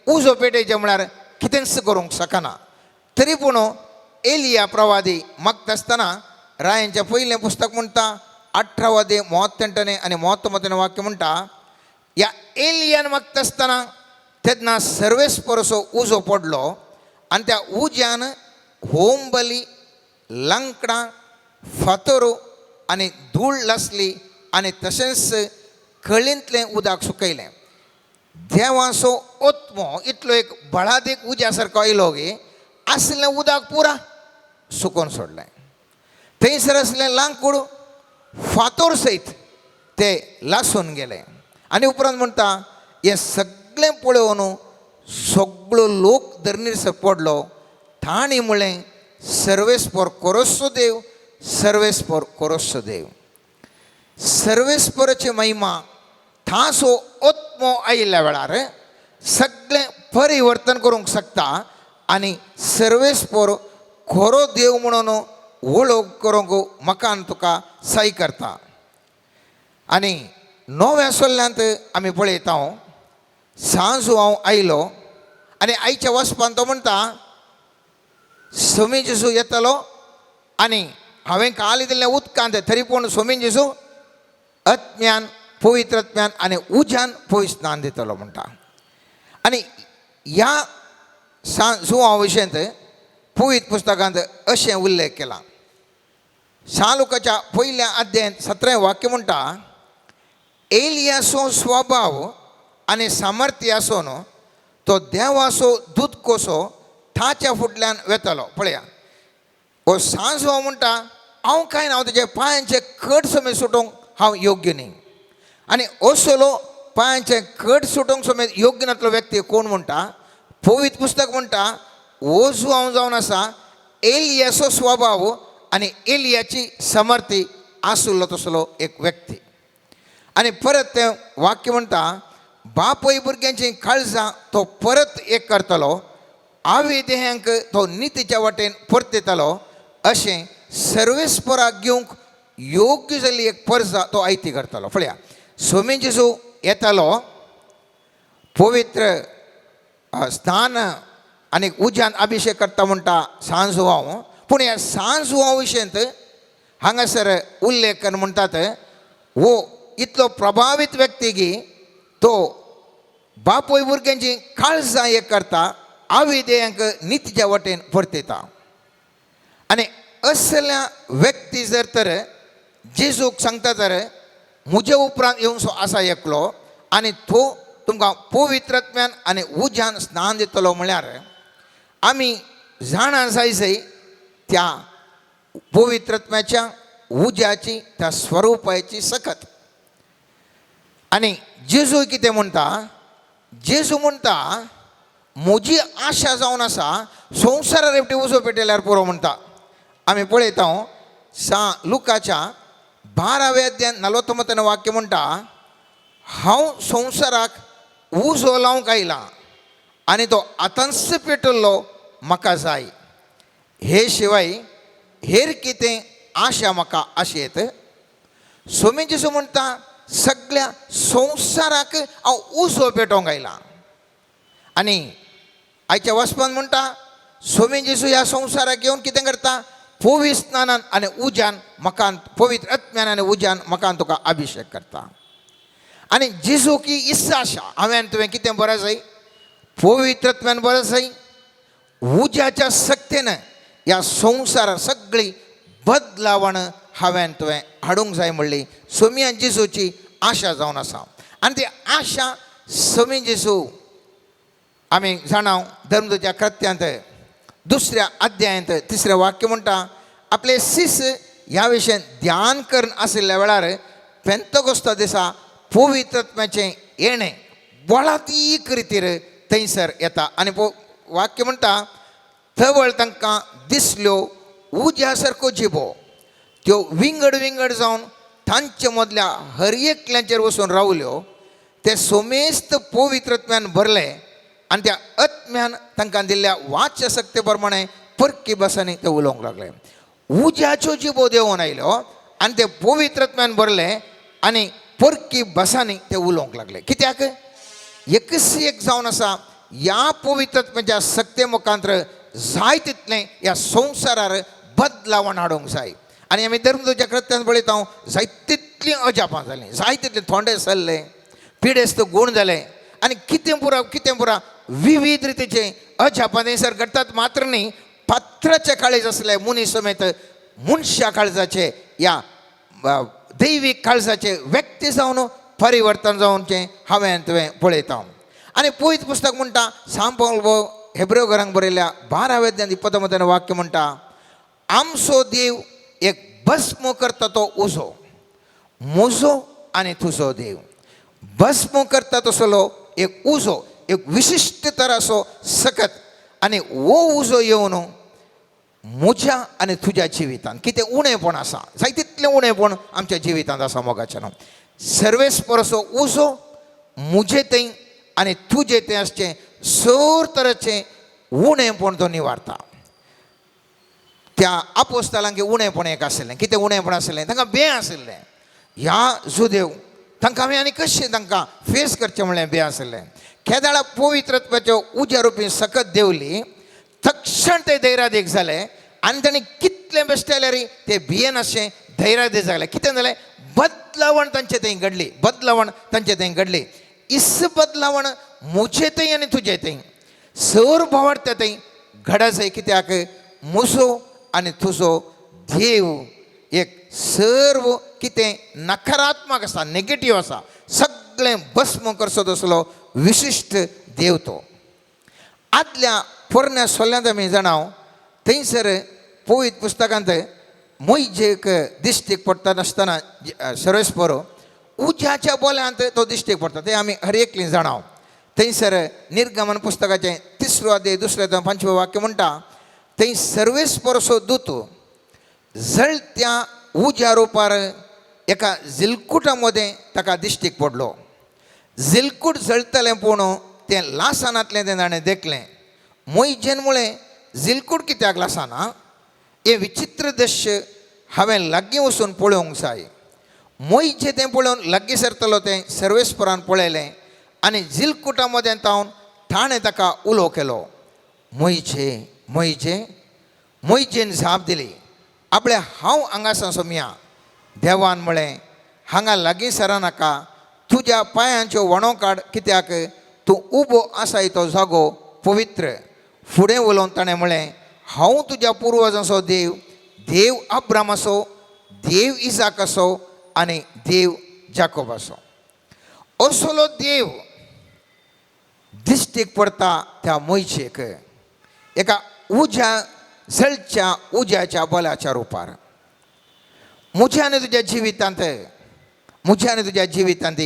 उजो पेटयचे म्हळ्यार कितेंच करूंक शकना। तरी पूण एलिया प्रवादी मागता आसतना रायांचें पयलें पुस्तक म्हणटा 18 38 आनी 39 वाक्य म्हणटा, ह्या एलियान मागता आसतना तेन्ना सर्वेस्परसो उजो पडलो आनी त्या उज्यान होम बली लांकडां फातरो आनी धूळ लासली आनी तशेंच कळींतलें उदक सुकयलें। देवाचो आत्मो इतलो एक बळादीक उज्या सारको आयलो की आसलें उदक पुरा सुकोवन सोडलें। थंयसर आसलें लांकूड फातोर सयत ते लासून गेले। आनी उपरांत म्हणटा हें सगळें पळोवन सगळो लोक धरणीर पडलो, तांणी म्हणलें सर्वेस्पर कोरोसो देव, सर्वेस्पर कोरोसो देव। सर्वेस्पराची महिमा थासो आत्मो आयिल्ल्या वेळार सगळें परिवर्तन करूंक शकता आनी सर्वेस्पर खरो देव म्हणून वळख करूंक म्हाका आनी तुका साय करता। आनी नव्या सोल्ल्यांत आमी पळयता सांजू हांव आयलो आनी आयच्या वचपान तो म्हणटा स्वामी जेजू येतलो आनी हांवें काल दिल्लें उदकांत तरी पूण स्वामी जेजू आत्म्यान पवित्र आत्म्यान आनी उज्यान पवित्र स्नान दितलो म्हणटा। आनी ह्या जुवां विशयांत पवित्र पुस्तकांत अशें उल्लेख केला। सालुकाच्या पयल्या अध्यायांत 17 वाक्य म्हणटा, एलियाचो स्वभाव आनी सामर्थ्य आसून तो देवाचो दूत कसो ताच्या फुडल्यान वेतलो। पळया हो सांजो म्हणटा हांव कांय ना, हांव तेजे पांयांचे कट समेत सुटोवंक हांव योग्य न्ही। आनी असलो पांयांचे कट सुटोवंक समेत योग्य नातलो व्यक्ती कोण म्हणटा, पवित्र पुस्तक म्हणटा हो जुवांव जावन आसा एलियाचो स्वभाव आनी एलियाची समर्थी आसुल्लो तसलो एक व्यक्ती। आनी परत तें वाक्य म्हणटा बापूय भुरग्यांची काळजां तो परत एक करतलो, आवी देहांक तो नितीच्या वाटेन परतितलो, अशें सर्वेस्पराक घेवंक योग्य जाल्ली एक परजा तो आयती करतालो. पळया, सोमी जेजू येतालो पवित्र स्थान आनी उज्यान अभिशेक करता म्हणटा सांजुवांव. पूण ह्या सांजुवांव विशयंत हांगासर उल्लेख करून म्हणटात हो इतलो प्रभावीत व्यक्ती की तो बापूय भुरग्यांची काळजां एक करता, आविदेयांक नितीच्या वटेन परतिता. आनी असल्या व्यक्ती जर तर जेजूक सांगता तर म्हजे उपरांत येवनसो आसा एकलो आनी तो तुमकां पवित्रत्म्यान आनी उज्यान स्नान दितलो म्हळ्यार आमी जाणा जाय जाय त्या पवित्रत्म्याच्या उज्याची त्या स्वरुपाची सकत. आनी जेजू कितें म्हणटा, जेजू म्हणटा म्हजी आशा जावन आसा संवसारार एकटी उजो पेटयल्यार पुरो म्हणटा. आमी पळयता सा लुकाच्या 12व्या अध्यायान 49 वाक्य म्हणटा, हांव संवसाराक उजो लावंक आयला आनी तो आतांच पेटल्लो म्हाका जाय, हे शिवाय हेर कितें आशा म्हाका आशेत येत. सोमी जेजू म्हणटा सगळ्या संवसाराक हांव उजो पेटोवंक आयला. आनी आयच्या वचपान म्हणटा सोमी जेजू ह्या संवसाराक येवन कितें करता, पवित्र स्नानान आनी उज्यान मकान पवित्र आत्म्यान आनी उज्यान मकान तुका अभिशेक करता. आनी जेजू की इत्सा आशा हांवें तुवें कितें बरें जाय, पवित्र आत्म्यान बरें जाय, उज्याच्या सक्तेन ह्या संवसारार सगळी बदलावण हांवें तुवें हाडूंक जाय म्हणली सोमिया जेजूची आशा जावन आसा. आनी ती आशा सोमी जेजू आमी जाणा धर्मदूच्या कृत्यांत 2 अध्यायांत 3 वाक्य म्हणटा आपले शिस ह्या विशयान ध्यान करून आशिल्ल्या वेळार पेंतकोस्ता दिसा पवित्रत्म्याचें येणें बळातीक रितीर थंयसर येता. आनी वाक्य म्हणटा तवळ तांकां दिसल्यो उज्या सारको जिबो, त्यो विंगड विंगड जावन तांचे मदल्या हर एकल्याचेर वचून रावल्यो, ते सोमेस्त पवित्रत्म्यान भरले आनी त्या आत्म्यान तांकां दिल्ल्या वाच्या सक्ते प्रमाणे परकी भासांनी ते उलोवंक लागले. उज्याच्यो जिबो देंवून आयल्यो आनी ते पवित्रत्म्यान भरले आनी परकी भासांनी ते उलोवंक लागले. कित्याक एकच एक जावन आसा ह्या पवित्रत्म्याच्या सक्ते मुखांतर जाय तितलें ह्या संवसारार बदलावण हाडूंक जाय. आनी आमी धर्मदूच्या कृत्यान पळयता जाय तितलीं अजापां जालीं, जाय तितले थोंडे सरले, पिडेस्त गूण जाले आनी कितें पुरा कितें पुरा विविध रितीचे अजापां थंयसर घडटात. मात्र न्ही पात्राचे काळीज आसले मनीस समेत मनशा काळजाचे ह्या दैवीक काळजाचे व्यक्ती जावन परिवर्तन जावचें हांवें तुवें पळयता. आनी पवित्र पुस्तक म्हणटा सांपौल हेब्रेव घरांक बरयल्या 12व्या अध्यायांत 29 वाक्य म्हणटा आमचो देव एक भस्म करता तो उजो, म्हजो आनी तुजो देव भस्म करता तसलो एक उजो, एक विशिश्ट तराचो सकत आनी हो उजो येवन म्हज्या आनी तुज्या जिवितांत कितें उणेपण आसा, जाय तितलें उणेपण आमच्या जिवितांत आसा मोगाचें न्हू, सर्वेस्परसो उजो म्हजे थंय आनी तुजे थंय आसचें सर तरेचें उणेपण तो निवारता. त्या आपोस्तालांक उणेपण एक आशिल्लें, कितें उणेपण आशिल्लें, तांकां बें आशिल्लें ह्या जुदेव तांकां आमी आनी कशें तांकां फेस करचें म्हणलें बें आशिल्लें. केदाळा पवित्रत्वाच्यो उज्या रुपी सकत देंवली तक्षण ते धैर्यादीक जाले आनी तांणी कितलें बेश्टें जाल्यार ते भियेनाशें धैर्यादीक जाले. कितें जालें, बदलावण तांचे थंय घडली, बदलावण तांचे थंय घडली. इस बदलावण म्हजे थंय आनी तुजे थंय सर भावार्थ थंय घडा जाय. कित्याक म्हजो आनी तुजो देव एक सर्व कितें नकारात्मक आसा, नेगेटीव आसा, सगळें भस्म करचो तसलो विशिश्ट देव तो. आदल्या पोरण्या सोल्यांत आमी जाणा थंयसर पवित्र पुस्तकांत मोयजेक दिश्टीक पडटा नासतना सर्वेस्पर उज्याच्या बोल्यांत तो दिश्टीक पडटा, तें आमी हर एकली जाणा. थंयसर निर्गमन पुस्तकाचें 3 अध्याय 2 5 वाक्य म्हणटा थंय सर्वेस्परसो दूत जळत्या उज्या रुपार एका जिलकुटा मदें ताका दिश्टीक पडलो. जिलकूट जळटलें पूण तें लासनांतलें तें ताणें देखलें. मोयजेन म्हळें जिलकूट कित्याक लासना, हें विचित्र दृश्य हांवें लागीं वचून पळोवंक जाय. मोयचें तें पळोवन लागीं सरतलो तें सर्वेस्परान पळयलें आनी जिलकुटा मदें तावन ताणें ताका उलो केलो, मोयचे मोयचे. मोयचेन जाप दिली, आपले हांव हांगासर सोमया. देवान म्हळें, हांगा लागीं सरानाका, तुज्या पांयांच्यो वणो काड, कित्याक तूं उबो आसाय तो जागो पवित्र. फुडें उलोवन ताणें म्हळें, हांव तुज्या पुर्वजांचो देव, देव अब्रामाचो, देव इजाकाचो आनी देव जाकोबाचो. असलो देव दिश्टीक पडटा त्या मोयचेक एका उज्या जळच्या उज्याच्या बलाच्या रुपार. म्हज्या आनी तुज्या जिवितांत, म्हज्या आनी तुज्या जिवितांत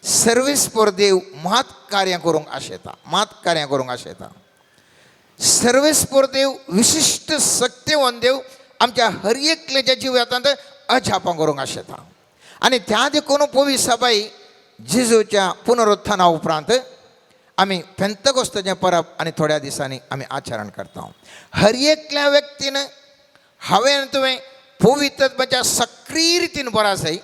सर्वेस्पर देव मात कार्यां करूंक आशेता, मात कार्यां करूंक आशेता. सर्वेस्पर देव विशिश्ट शक्तिवन देव आमच्या हर एकल्याच्या जिवितांत अजापां करूंक आशेता. आनी त्या देखून पवी सबाई जेजूच्या पुनरुत्थाना उपरांत आमी पेंतकोस्ताचें परब आनी थोड्या दिसांनी आमी आचरण करता. हर एकल्या व्यक्तीन हांवें आनी तुवें पवित्रत्वाच्या सक्रीय रितीन बरो आसाय,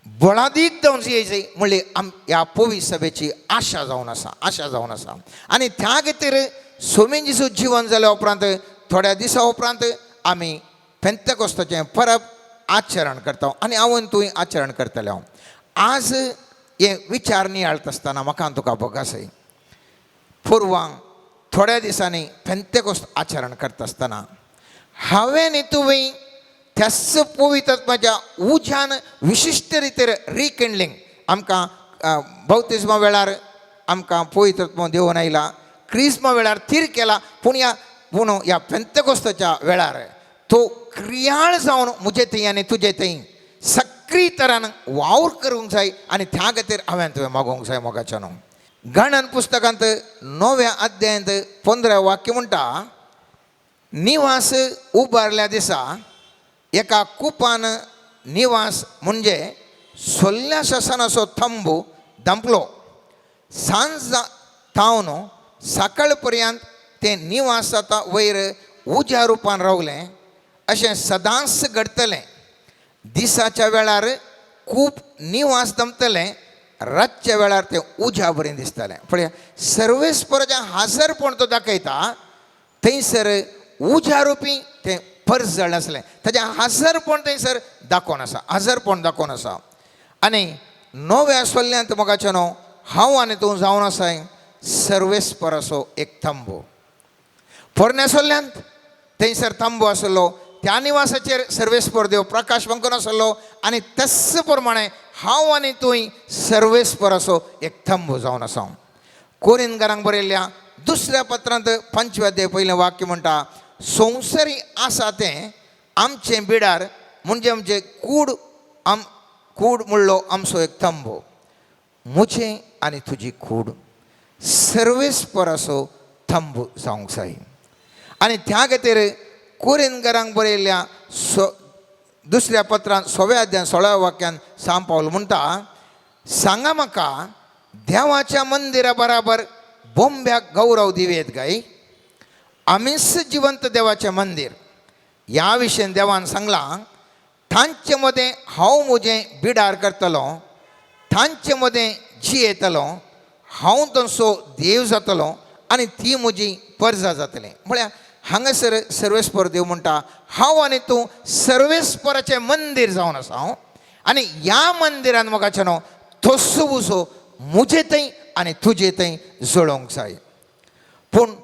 बळादीक जावन येयजय म्हणली आम ह्या पवी सभेची आशा जावन आसा, आशा जावन आसा. आनी त्या खातीर सोमीन जेजू जिवन जाल्या उपरांत थोड्या दिसां उपरांत आमी पेंतकोस्ताचें परब आचरण करता आनी हांव आनी तूं आचरण करतलें. हांव आज हे विचार नियाळता आसतना म्हाका तुका भोग आसाय, पुर्वांक थोड्या दिसांनी पेंतेकोस्त आचरण करता आसतना हांवें न्ही तुवें त्याच पवित्रत्वाच्या उज्यान विशिश्ट रितीर रिकिंडलिंग आमकां बौतिज्मा वेळार आमकां पवित्रत्व देवून आयला, क्रिज्मा वेळार थीर केला, पूण ह्या पेंतेकोस्ताच्या वेळार तो क्रियाळ जावन म्हजे थंय आनी तुजे थंय सक्रीय तरान वावर करूंक जाय आनी त्या खातीर हांवें तुवें मागोवंक जाय. मोगाच्या न्हू गणन पुस्तकांत 9व्या अध्यायांत 15 वाक्य म्हणटा, निवास उबारल्या दिसा एका कुपान निवास म्हणजे सोल्ल्या ससनाचो थंबू धांपलो. सांज तावन सकाळ पर्यंत तें निवास आतां वयर उज्या रुपान रावलें. अशें सदांच घडटलें. दिसाच्या वेळार खूब निवास दमतलें, रातच्या वेळार तें उज्या बरें दिसतलें. पळया सर्वेस्पराचें हाजरपण तो दाखयता, थंयसर उज्या रुपी तें परजळ आसलें, ताजें हाजरपण थंयसर दाखोवन आसा, हाजरपण दाखोवन आसा. आनी 9व्या सोल्ल्यांत मोगाचें न्हू हांव आनी तूं जावन आसाय सर्वेस्पराचो एक थांबो. पोरण्या सोल्ल्यांत थंयसर थांबो आसलो, त्या निवासाचेर सर्वेस्पर देव प्रकाश पंकून आसलो आनी तस प्रमाणे हांव आनी तूंय सर्वेस्पराचो एक थंबो जावन आसा. कोरिनकारांक बरयल्ल्या दुसऱ्या पत्रांत 5व्या अध्याय पयलें वाक्य म्हणटा, संवसारी आसा तें आमचें बिडार म्हणजे आमचें कूड, कूड म्हणलो आमचो एक थंबो. म्हजें आनी तुजी कूड सर्वेस्पराचो थंबो जावंक जाय. आनी त्या खातीर कोरिनकारांक बरयल्ल्या दुसऱ्या पत्रांत 6व्या अध्याय 16व्या वाक्यान सांग पावल म्हणटा, सांगा म्हाका देवाच्या मंदिरा बराबर बोंब्याक गौरव दिवयेत काय? आमीच जिवंत देवाचें मंदीर. ह्या विशयान देवान सांगलां, तांचे मदें हांव म्हजें बिडार करतलो, तांचे मदें जियेतलो, हांव तांचो देव जातलो आनी ती म्हजी परजा जातली. म्हळ्यार हांगासर सर्वेस्पर देव म्हणटा, हांव आनी तूं सर्वेस्पराचें मंदीर जावन आसा हांव, आनी ह्या मंदिरान मोगाचें न्हू तसो उजो म्हजे थंय आनी तुजे थंय जळोवंक जाय. पूण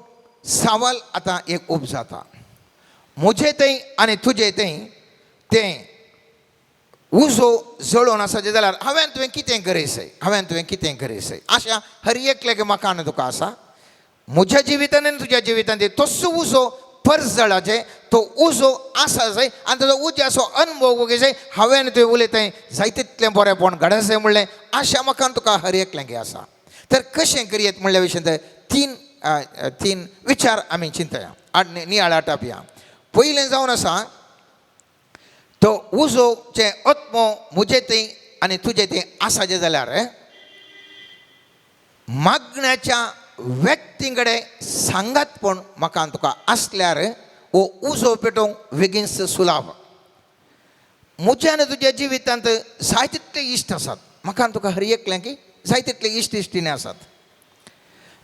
सवाल आतां एक उब जाता, म्हजे थंय आनी तुजे थंय तें उजो जळोवन आसाचें जाल्यार हांवें तुवें कितें करयसय, हांवें तुवें कितें करयसय? आशा हर एकल्याक म्हाका आनी तुका आसा. म्हज्या जिवितान आनी तुज्या जिवितान तसो उजो परजळाचें तो उजो आसा जाय आनी ताजो उज्याचो अनुभव जाय. हांवें आनी तुवें उलयताय जाय तितलें बरेंपण घडसय म्हणलें आशा म्हाका आनी तुका हर एकल्याक आसा. तर कशें करयेत म्हणल्या विशयांत तीन विचार आमी चिंतया, नियाळ आटापया. पयलें जावन आसा तो उजोचें आत्मो म्हजे थंय आनी तुजे थंय आसाचें जाल्यार मागण्याच्या व्यक्ती कडेन सांगातपण म्हाका तुका आसल्यार हो उजो पेटोवंक बेगीनच सुलाभ. म्हज्या आनी तुज्या जिवितांत जाय तितले इश्ट आसात. म्हाका आनी तुका हर एकल्यां की जाय तितले इश्ट इश्टिणी आसात.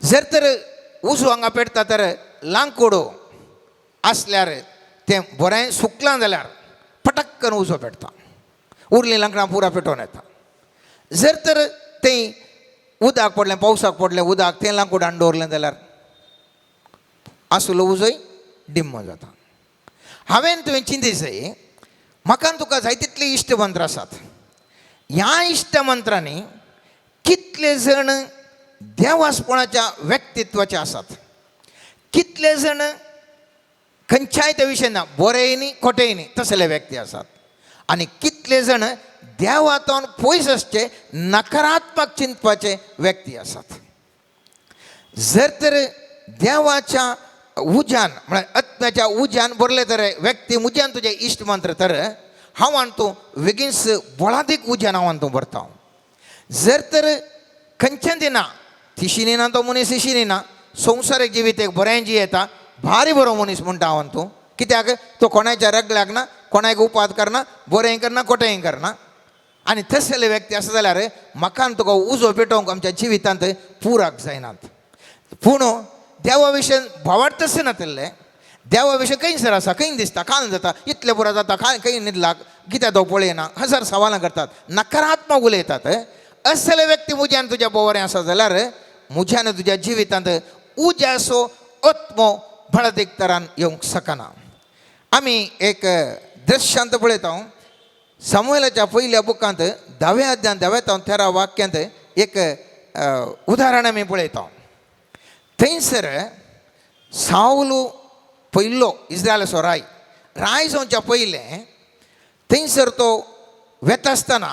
जर तर उजो हांगा पेटता तर लांकूड आसल्यार तें बरें सुकलां जाल्यार पटक्कन उजो पेटता, उरलीं लांकडां पुरा पेटोवन येता. जर तर तें उदक पडलें, पावसाक पडलें उदक, तें लांकूड हाडून दवरलें जाल्यार आसलो उजोय डिम्म जाता. हांवें तुवें चिंती जाय, म्हाका आनी तुका जाय तितले इश्ट मंत्र आसात. ह्या इश्ट मंत्रांनी कितले जण देवासपणाच्या व्यक्तित्वाचे आसात, कितले जण खंयच्याय त्या विशय ना, बरेंय न्ही खोटेय न्ही तसले व्यक्ती आसात, आनी कितले जण देवातून पयस आसचे नकारात्मक चिंतपाचे व्यक्ती आसात. जर तर देवाच्या उज्यान म्हळ्यार आत्म्याच्या उज्यान भरले तर व्यक्ती म्हज्यान तुजें इश्ट मंत्र तर हांव आनी तूं बेगीनच बळादीक उज्यान हांव आनी तूं भरता. जर तर खंयच्यान दिना तिशीनी ना तो मनीस इशिनी ना, संवसारीक जिवीत एक बरें जी येता भारी बरो मनीस म्हणटा हांव आनी तूं, कित्याक तो कोणाच्या रगल्याक ना, कोणाक उपाद करना, बरेंय करना खोटेंय करना. आनी तसले व्यक्ती आसा जाल्यार म्हाका आनी तुका उजो पेटोवंक आमच्या जिवितांत पुराक जायनात. पूण देवा विशय भावार्थच नातिल्लें, देवा विशय खंयसर आसा, खंय दिसता, काल जाता, इतलें पुरो जाता, कांय खंय न्हिदला, कित्याक तो पळयना, हजार सवालां करतात, नकारात्मक उलयतात. असले व्यक्ती म्हज्यान तुज्या बोवरें आसा जाल्यार म्हज्यान तुज्या जिवितांत उज्याचो आत्मो बळदीक तरान येवंक शकना. आमी एक दृश्यांत पळयता, सामुएलाच्या पयल्या बुकांत 10व्या अध्यायांत 10व्या 13 वाक्यांत एक उदाहरण आमी पळयता. थंयसर सावलू पयलो इस्रायलाचो राय, राय जावच्या पयलें थंयसर तो वेता आसतना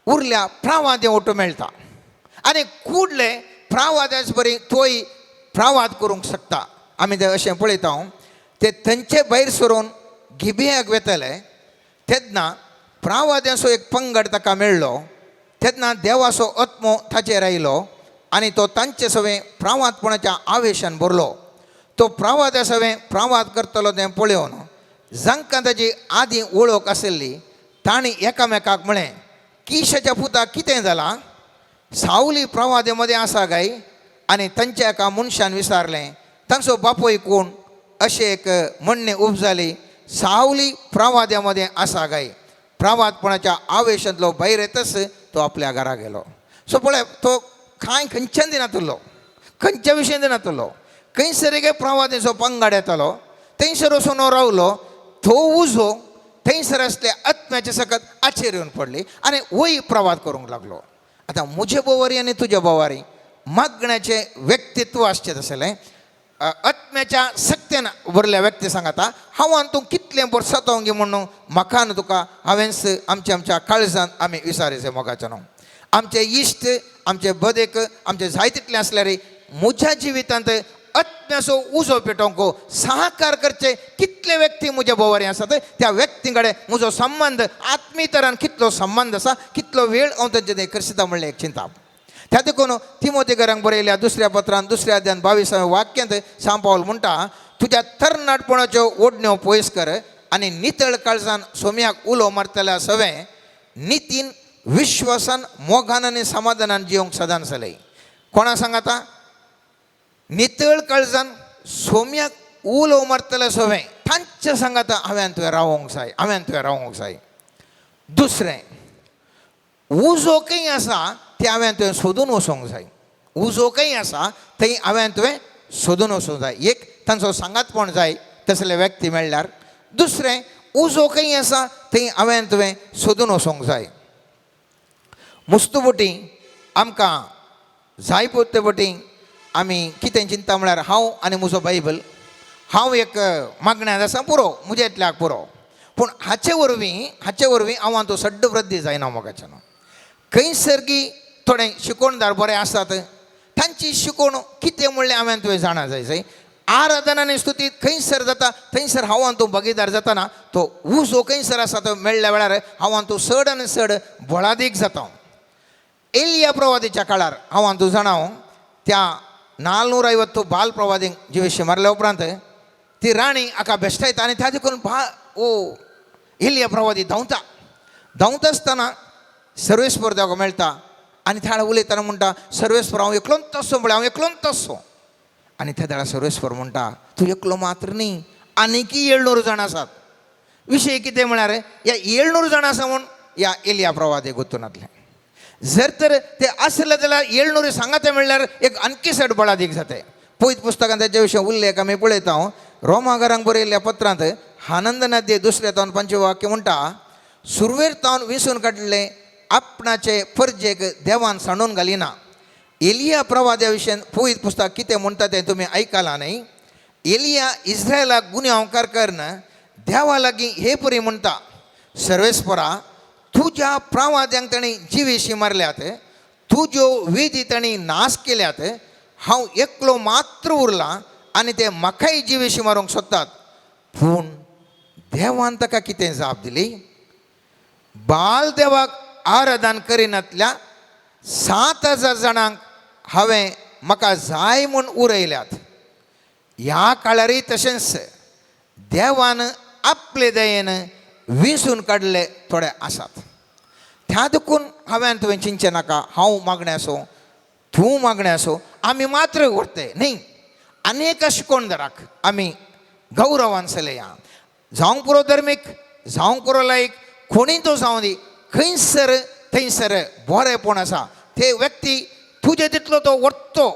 उरल्या प्रावादें ओटो मेळटा आनी कुडले प्रावाद्याच बरी तोय प्रावाद करूंक शकता. आमी ते अशें पळयता, ते थंयचे भायर सरून गिबियाक वेतले तेन्ना प्रावाद्याचो एक पंगड ताका मेळ्ळो. तेन्ना देवाचो आत्मो ताचेर आयलो आनी तो तांचे सवें प्रावादपणाच्या आवेशान भरलो. तो प्रावाद्या सवें प्रावाद करतलो तें पळोवन जांकां ताची आदीं वळख आशिल्ली तांणी एकामेकाक म्हळें, किशाच्या पुताक कितें जालां, सावली प्रवादे मदें आसा काय? आनी तांच्या एका मनशान विचारलें, तांचो बापूय कोण? अशें एक म्हणणें उब जाली, सावली प्रवाद्या मदें आसा काय? प्रवादपणाच्या आवेशांतलो भायर येतच तो आपल्या घरा गेलो. सो पळय, तो कांय खंयच्यान दिनातलो, खंयच्या विशयान दिनातलो, खंयसर एक प्रवाद्याचो पंगड येतालो थंयसर वचून रावलो. तो उजो थंयसर आसले आत्म्याचे सकत आचेर येवन पडली आनी वय प्रवाद करूंक लागलो. आतां म्हजे बोवारी आनी तुज्या बोवारी मागण्याचें व्यक्तित्व आसचें तसलें आत्म्याच्या सक्तेन भरल्या व्यक्ती सांगता, हांव आनी तूं कितलें वर्सां गी म्हणून म्हाका आनी तुका हांवेंच आमच्या आमच्या काळजान आमी विचारायचें मोगाचें न्हू. आमचे इश्ट, आमचे बदेक, आमचे जाय तितलें आसल्यार म्हज्या जिवितांत आत्म्याचो उजो पेटोवंक सहकार करचे कितले व्यक्ती म्हज्या बोवारी आसात, त्या व्यक्ती कडेन म्हजो संबंद आत्मी तरान कितलो संबंद आसा, कितलो वेळ हांव तांचे तें करसिता म्हणलें एक चिंता. त्या देखून तिमोतेकरांक बरयल्या 2ऱ्या पत्रान 2ऱ्या अध्यायान 22व्या वाक्यांत सांव पावल म्हणटा, तुज्या तरणाटपणाच्यो ओडण्यो पयस कर आनी नितळ काळजान सोम्याक उलो मारतल्या सवें नितीन विश्वासान मोगान आनी समाधानान जिवंक सदान चलय. कोणा सांगाता? नितळ काळजान सोम्याक उलो मारतल्या सवें तांच्या सांगाता हांवें तुवें रावोंक जाय, हांवें तुवें रावोंक जाय. दुसरें, उजो खंय आसा तें हांवें तुवें सोदून वचोंक जाय. उजो खंय आसा थंय हांवें तुवें सोदून वचोंक जाय. एक तांचो सांगातपण जाय तसले व्यक्ती मेळ्ळ्यार. दुसरें, उजो खंय आसा थंय हांवें तुवें सोदून वचोंक जाय. मुस्तुबोटी आमकां जाय पोत्ते आमी कितें चिंता म्हळ्यार हांव आनी म्हजो बायबल, हांव एक मागण्यांत आसा पुरो, म्हज्या इतल्याक पुरो. पूण हाचे वरवीं हांव आनी तूं सड्ड वृद्धी जायना मोगाच्यान. खंयसर गी थोडे शिकोवणदार बरे आसात, तांची शिकोवण कितें म्हणलें हांवें तुवें जाणा जाय जाय. आराधना आनी स्तुती खंयसर जाता थंयसर हांव आनी तूं भागीदार जाताना तो उजो खंयसर आसा तो मेळ्ळ्या वेळार हांव आनी तूं चड आनी चड बळादीक जाता. एलिया प्रवादीच्या काळार हांव आनी तूं जाणा, त्या 450 बाल प्रवादींक जिवेशी मारल्या उपरांत ती राणी हाका बेश्टायता आनी त्या देखून ओ एलिया प्रवादी धांवता. धांवता आसतना सर्वेस्पर देवाक मेळटा आनी त्या उलयतना म्हणटा, सर्वेस्पर हांव एकलोच आसो, म्हळ्यार हांव एकलोच आसो. आनी त्या वेळार सर्वेस्पर म्हणटा, तूं एकलो मात्र न्ही, आनीकय 700 जाण आसात. विशय कितें म्हळ्यार ह्या 700 जाण आसा म्हूण ह्या एलिया प्रवादे गोतूनातलें. जर तर ते आसले जाल्यार 700 सांगाते म्हणल्यार एक आणखी चड बळादीक जाते. पयत पुस्तकांत तेच्या विशीं उल्लेख आमी पळयता. रोमाघरांक बरयल्ल्या पत्रांत आनंदनाद्य 2 तावन 5 वाक्य म्हणटा, सुरवेर तावन विसून काडले आपणाचे परजेक देवान सांडून घालिना. एलिया प्रवाद्या विशयन पयत पुस्तक कितें म्हणटा तें तुमी आयकलां न्ही. एलिया इस्रायलाक गुन्यांवकार करून देवा लागीं हे परी म्हणटा, सर्वेस्परा तुज्या प्रवाद्यांक ताणें जिवेशी मारल्यात, तुज्यो वेदी ताणें नाश केल्यात, हांव एकलो मात्र उरलां आनी ते म्हाकाय जिवेशी मारूंक सोदतात. पूण देवान ताका कितें जाप दिली? बाल देवाक आराधन करिनातल्या 7000 जाणांक हांवें म्हाका जाय म्हूण उरयल्यात. ह्या काळारय तशेंच देवान आपले दयेन विंचून काडले थोडे आसात. त्या देखून हांवें तुवें चिंतचें नाका, हांव मागणें आसूं तूं मागणें आसूं, आमी मात्र उरते न्ही. अनेक शिकोणदाराक आमी गौरवान चलया, जावंक पुरो धर्मीक, जावंक पुरो लायक, कोणी तो जावं दी, खंयसर थंयसर बरेंपण आसा. ते व्यक्ती तुजे तितलो तो वरतो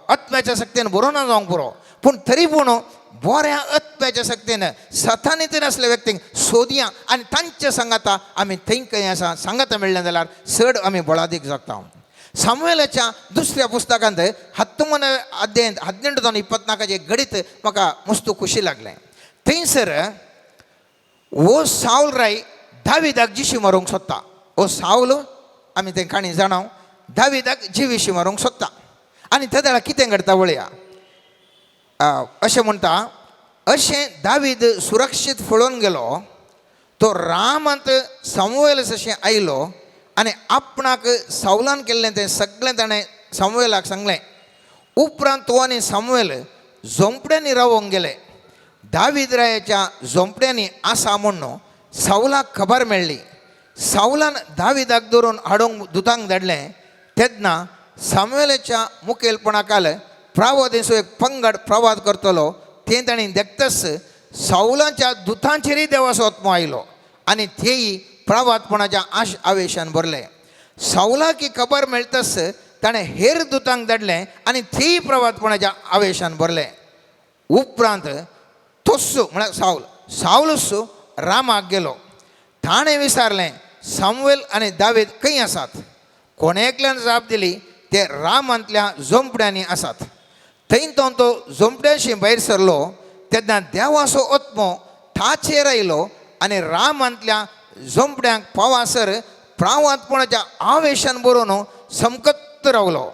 आत्म्याच्या शक्तीन बरो ना जावंक पुरो, पूण तरी पूण बऱ्या आत्म्याच्या शक्तीन सतानी आसल्या व्यक्तींक सोदया आनी तांचे सांगाता आमी थंय खंय आसा सांगाता मेळ्ळें जाल्यार चड आमी बळादीक जाता. सामुवेलाच्या दुसऱ्या पुस्तकांत 19 अध्यायांत 18 जावन 24 घडीत म्हाका मस्त खुशी लागलें. थंयसर वो सावल राय दाविदाक जिशी मारूंक सोदता. ओ सावल आमी तें काणी जाणाव, दाविदाक जिविशी मारूंक सोदता आनी त्या वेळार कितें घडटा वळया. अशें म्हणटा, अशें दावीद सुरक्षीत फळोवन गेलो, तो रामांत सामुवेल जशें आयलो आनी आपणाक सावलान केल्लें तें सगळें ताणें सामुवेलाक सांगलें. उपरांत तो आनी सामुवेल झोंपड्यांनी रावोंक गेले. दावीद रायाच्या झोंपड्यांनी आसा म्हूण सावलाक खबर मेळ्ळी. सावलान दाविदाक धरून हाडूंक दुतांक धाडलें. तेन्ना सामुवेलाच्या मुखेलपणाखाल प्रावादेचो एक पंगड प्रवाद करतलो तें ताणें देखताच सावलाच्या दुतांचेरय देवाचो आत्मो आयलो आनी तेय प्रवादपणाच्या आश आवेशान भरले. सावलाक ही खबर मेळटाच ताणें हेर दुतांक धाडलें आनी तेय प्रवादपणाच्या आवेशान भरले. उपरांत तोस्सो म्हळ्यार सावल, सावलूस रामाक गेलो. ताणें विचारलें, सामुवेल आनी दावीद खंय आसात? कोणे एकल्यान जाप दिली, ते रामांतल्या झोंपड्यांनी आसात. थंय तो तो झोंपड्यांशी भायर सरलो तेन्ना देवाचो आत्मो ताचेर आयलो आनी रामांतल्या झोंपड्यांक पावासर प्रावातपणाच्या आवेशान बरोवन समकत्त रावलो.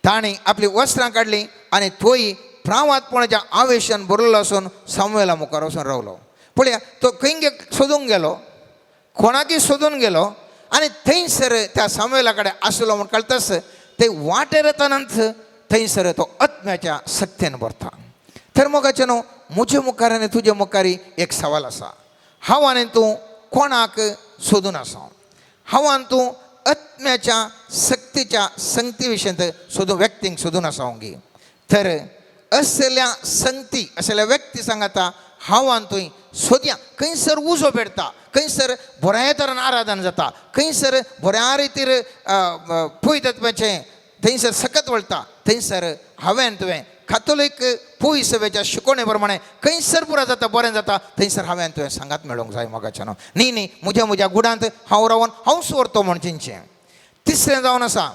ताणें आपली वस्त्रां काडलीं आनी तोय प्रावातपणाच्या आवेशान भरलेलो आसून सामुवेला मुखार वचून रावलो. पळया तो खंय सोदूंक गेलो, कोणाकय सोदून गेलो आनी थंयसर त्या सामुवेला कडेन आसलो म्हूण कळटाच ते वाटेर येतनाच थंयसर तो आत्म्याच्या शक्तीन भरता. तर मोगाचें न्हू, म्हजे मुखार आनी तुजे मुखार एक सवाल आसा, हांव आनी तूं कोणाक सोदून आसा? हांव आनी तूं आत्म्याच्या शक्तीच्या संगती विशयांत सोदून व्यक्तींक सोदून आसा गी? तर असल्या संगती असल्या व्यक्ती सांगाता हांव आनी तूं सोदया. खंयसर उजो पेटता, खंयसर बऱ्या तरान आराधन जाता, खंयसर बऱ्या रितीर पयतत्वाचें थंयसर सकत वळटा, थंयसर हांवें तुवें कातोलीक पोय सभेच्या शिकोवणे प्रमाणे खंयसर पुरा जाता बरें जाता थंयसर हांवें तुवें सांगात मेळोंक जाय मोगाच्यान. न्ही न्ही म्हज्या म्हज्या गुडांत हांव रावन हांव व्हरतो म्हूण चिंतचें. तिसरें जावन आसा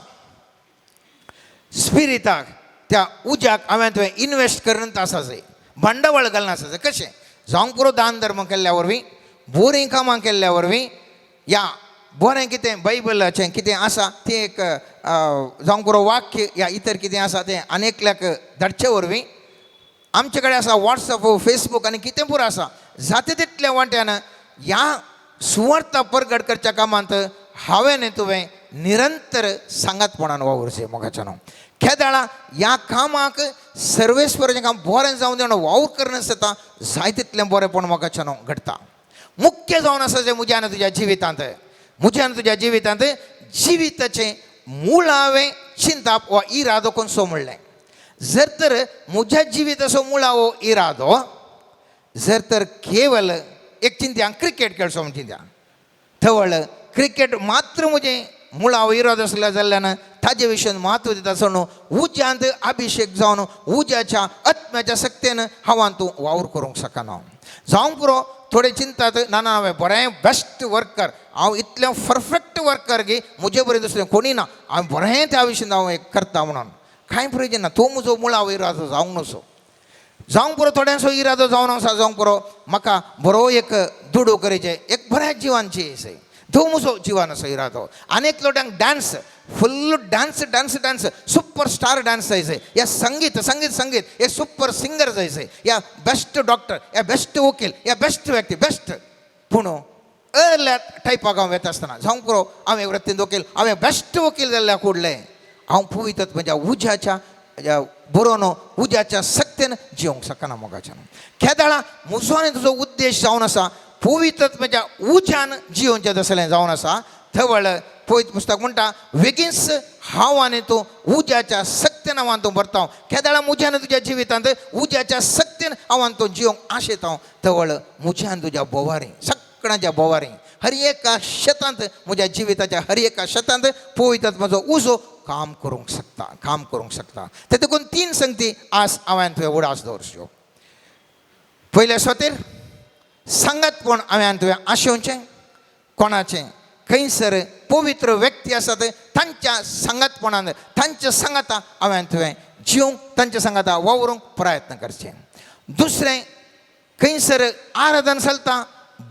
स्पिरिताक त्या उज्याक हांवें तुवें इनवेस्ट करून आसा जाय, भांडवळ घालून आसा जाय. कशें जावंक पुरो दान धर्म केल्ल्या वरवीं, बरीं कामां केल्ल्या वरवीं, या बरें कितें बायबलाचें कितें आसा तें एक जावंक पुरो वाक्य या इतर कितें आसा तें आनी एकल्याक धाडचे वरवीं. आमचे कडेन आसा वॉट्सएप फेसबूक आनी कितें पुरो आसा, जाता तितल्या वांट्यान ह्या सुवार्थ परगट करच्या कामांत हांवें न्ही तुवें निरंतर सांगातपणान वावुरचें मोगाच्यान. केदाळा ह्या कामाक सर्वेस्वराचें काम बरें जावं दी वावर करनासता जाय तितलें बरेंपण मोगाच्यान घडटा. मुख्य जावन आसा जें म्हज्या आनी तुज्या जिवितांत, म्हज्या आनी तुज्या जिवितांत जिविताचें मुळावें चिंताप वा इरादो कोणसो म्हणलें. जर तर म्हज्या जिविताचो मुळावो इरादो जर तर केवल एक चिंत्या क्रिकेट खेळचो म्हण चिंत्या, थवळ क्रिकेट मात्र म्हजें मुळावो इरादो आसल्या जाल्ल्यान ताजे विशयान म्हत्व दिता आसतना उज्यांत अभिशेक जावन उज्याच्या आत्म्याच्या शक्तेन हांवान तूं वावर करूंक शकना. जावंक पुरो थोडे चिंतात, ना ना हांवें बरें बेस्ट वर्कर, हांव इतलें परफेक्ट वर्कर की म्हजे बरें दुसरें कोणी ना, हांव बरें त्या विशयान हांव एक करता म्हणून कांय प्रयोजन ना. तो म्हजो मुळावो इरादो जावंक नसो. जावंक पुरो थोड्यांचो इरादो जावन आसा, जावंक पुरो म्हाका बरो एक दुडू करीचे एक बऱ्या जिवानची आसा, तो म्हजो जिवान असो इरादो. आनी एक लोट्यांक dance, full dance dance dance, super star dance जायचे, या संगीत संगीत संगीत, हे सुपर सिंगर जायचे, या बेस्ट डॉक्टर, या बेस्ट वकील, या बेस्ट व्यक्ती बेस्ट. पूण अर्ल्या टायपाक हांव वेता आसतना जावंक पुरो हांवें वृत्तीन वकील, हांवें बेस्ट वकील जाल्ल्या कुडलें हांव पवित्र म्हज्या उज्याच्या बरोवन उज्याच्या शक्तेन जिवंक शकना. मोगाच्यान केदाळा म्हजो आनी तुजो उद्देश जावन आसा पवित्र म्हज्या उज्यान जिवनचें तसलें जावन आसा. थवळ पवित्र पुस्तक म्हणटा वेगींच हांव आनी तूं उज्याच्या शक्तेन हांव तूं भरता. केदाळा म्हज्या आनी तुज्या जिवितांत उज्याच्या शक्तेन हांव आनी तूं जिवंक आशेता. थवळ म्हज्या आनी तुज्या बोवारी, सगळ्यांच्या बोवारी, हर एका शेतांत म्हज्या जिविताच्या हर एका शेतांत पवित्र म्हजो उजो काम करूंक शकता, काम करूंक शकता. ते देखून तीन संगती आज हांवें तुवें उडास दवरच्यो. पयल्या सुवातेर सांगातपण हांवें तुवें आशेवचें कोणाचें, खंयसर पवित्र व्यक्ती आसात तांच्या सांगातपणान, तांच्या सांगाता हांवें तुवें जिवंक, तांच्या सांगाता वावरूंक प्रयत्न करचें. दुसरें, खंयसर आराधन चलता,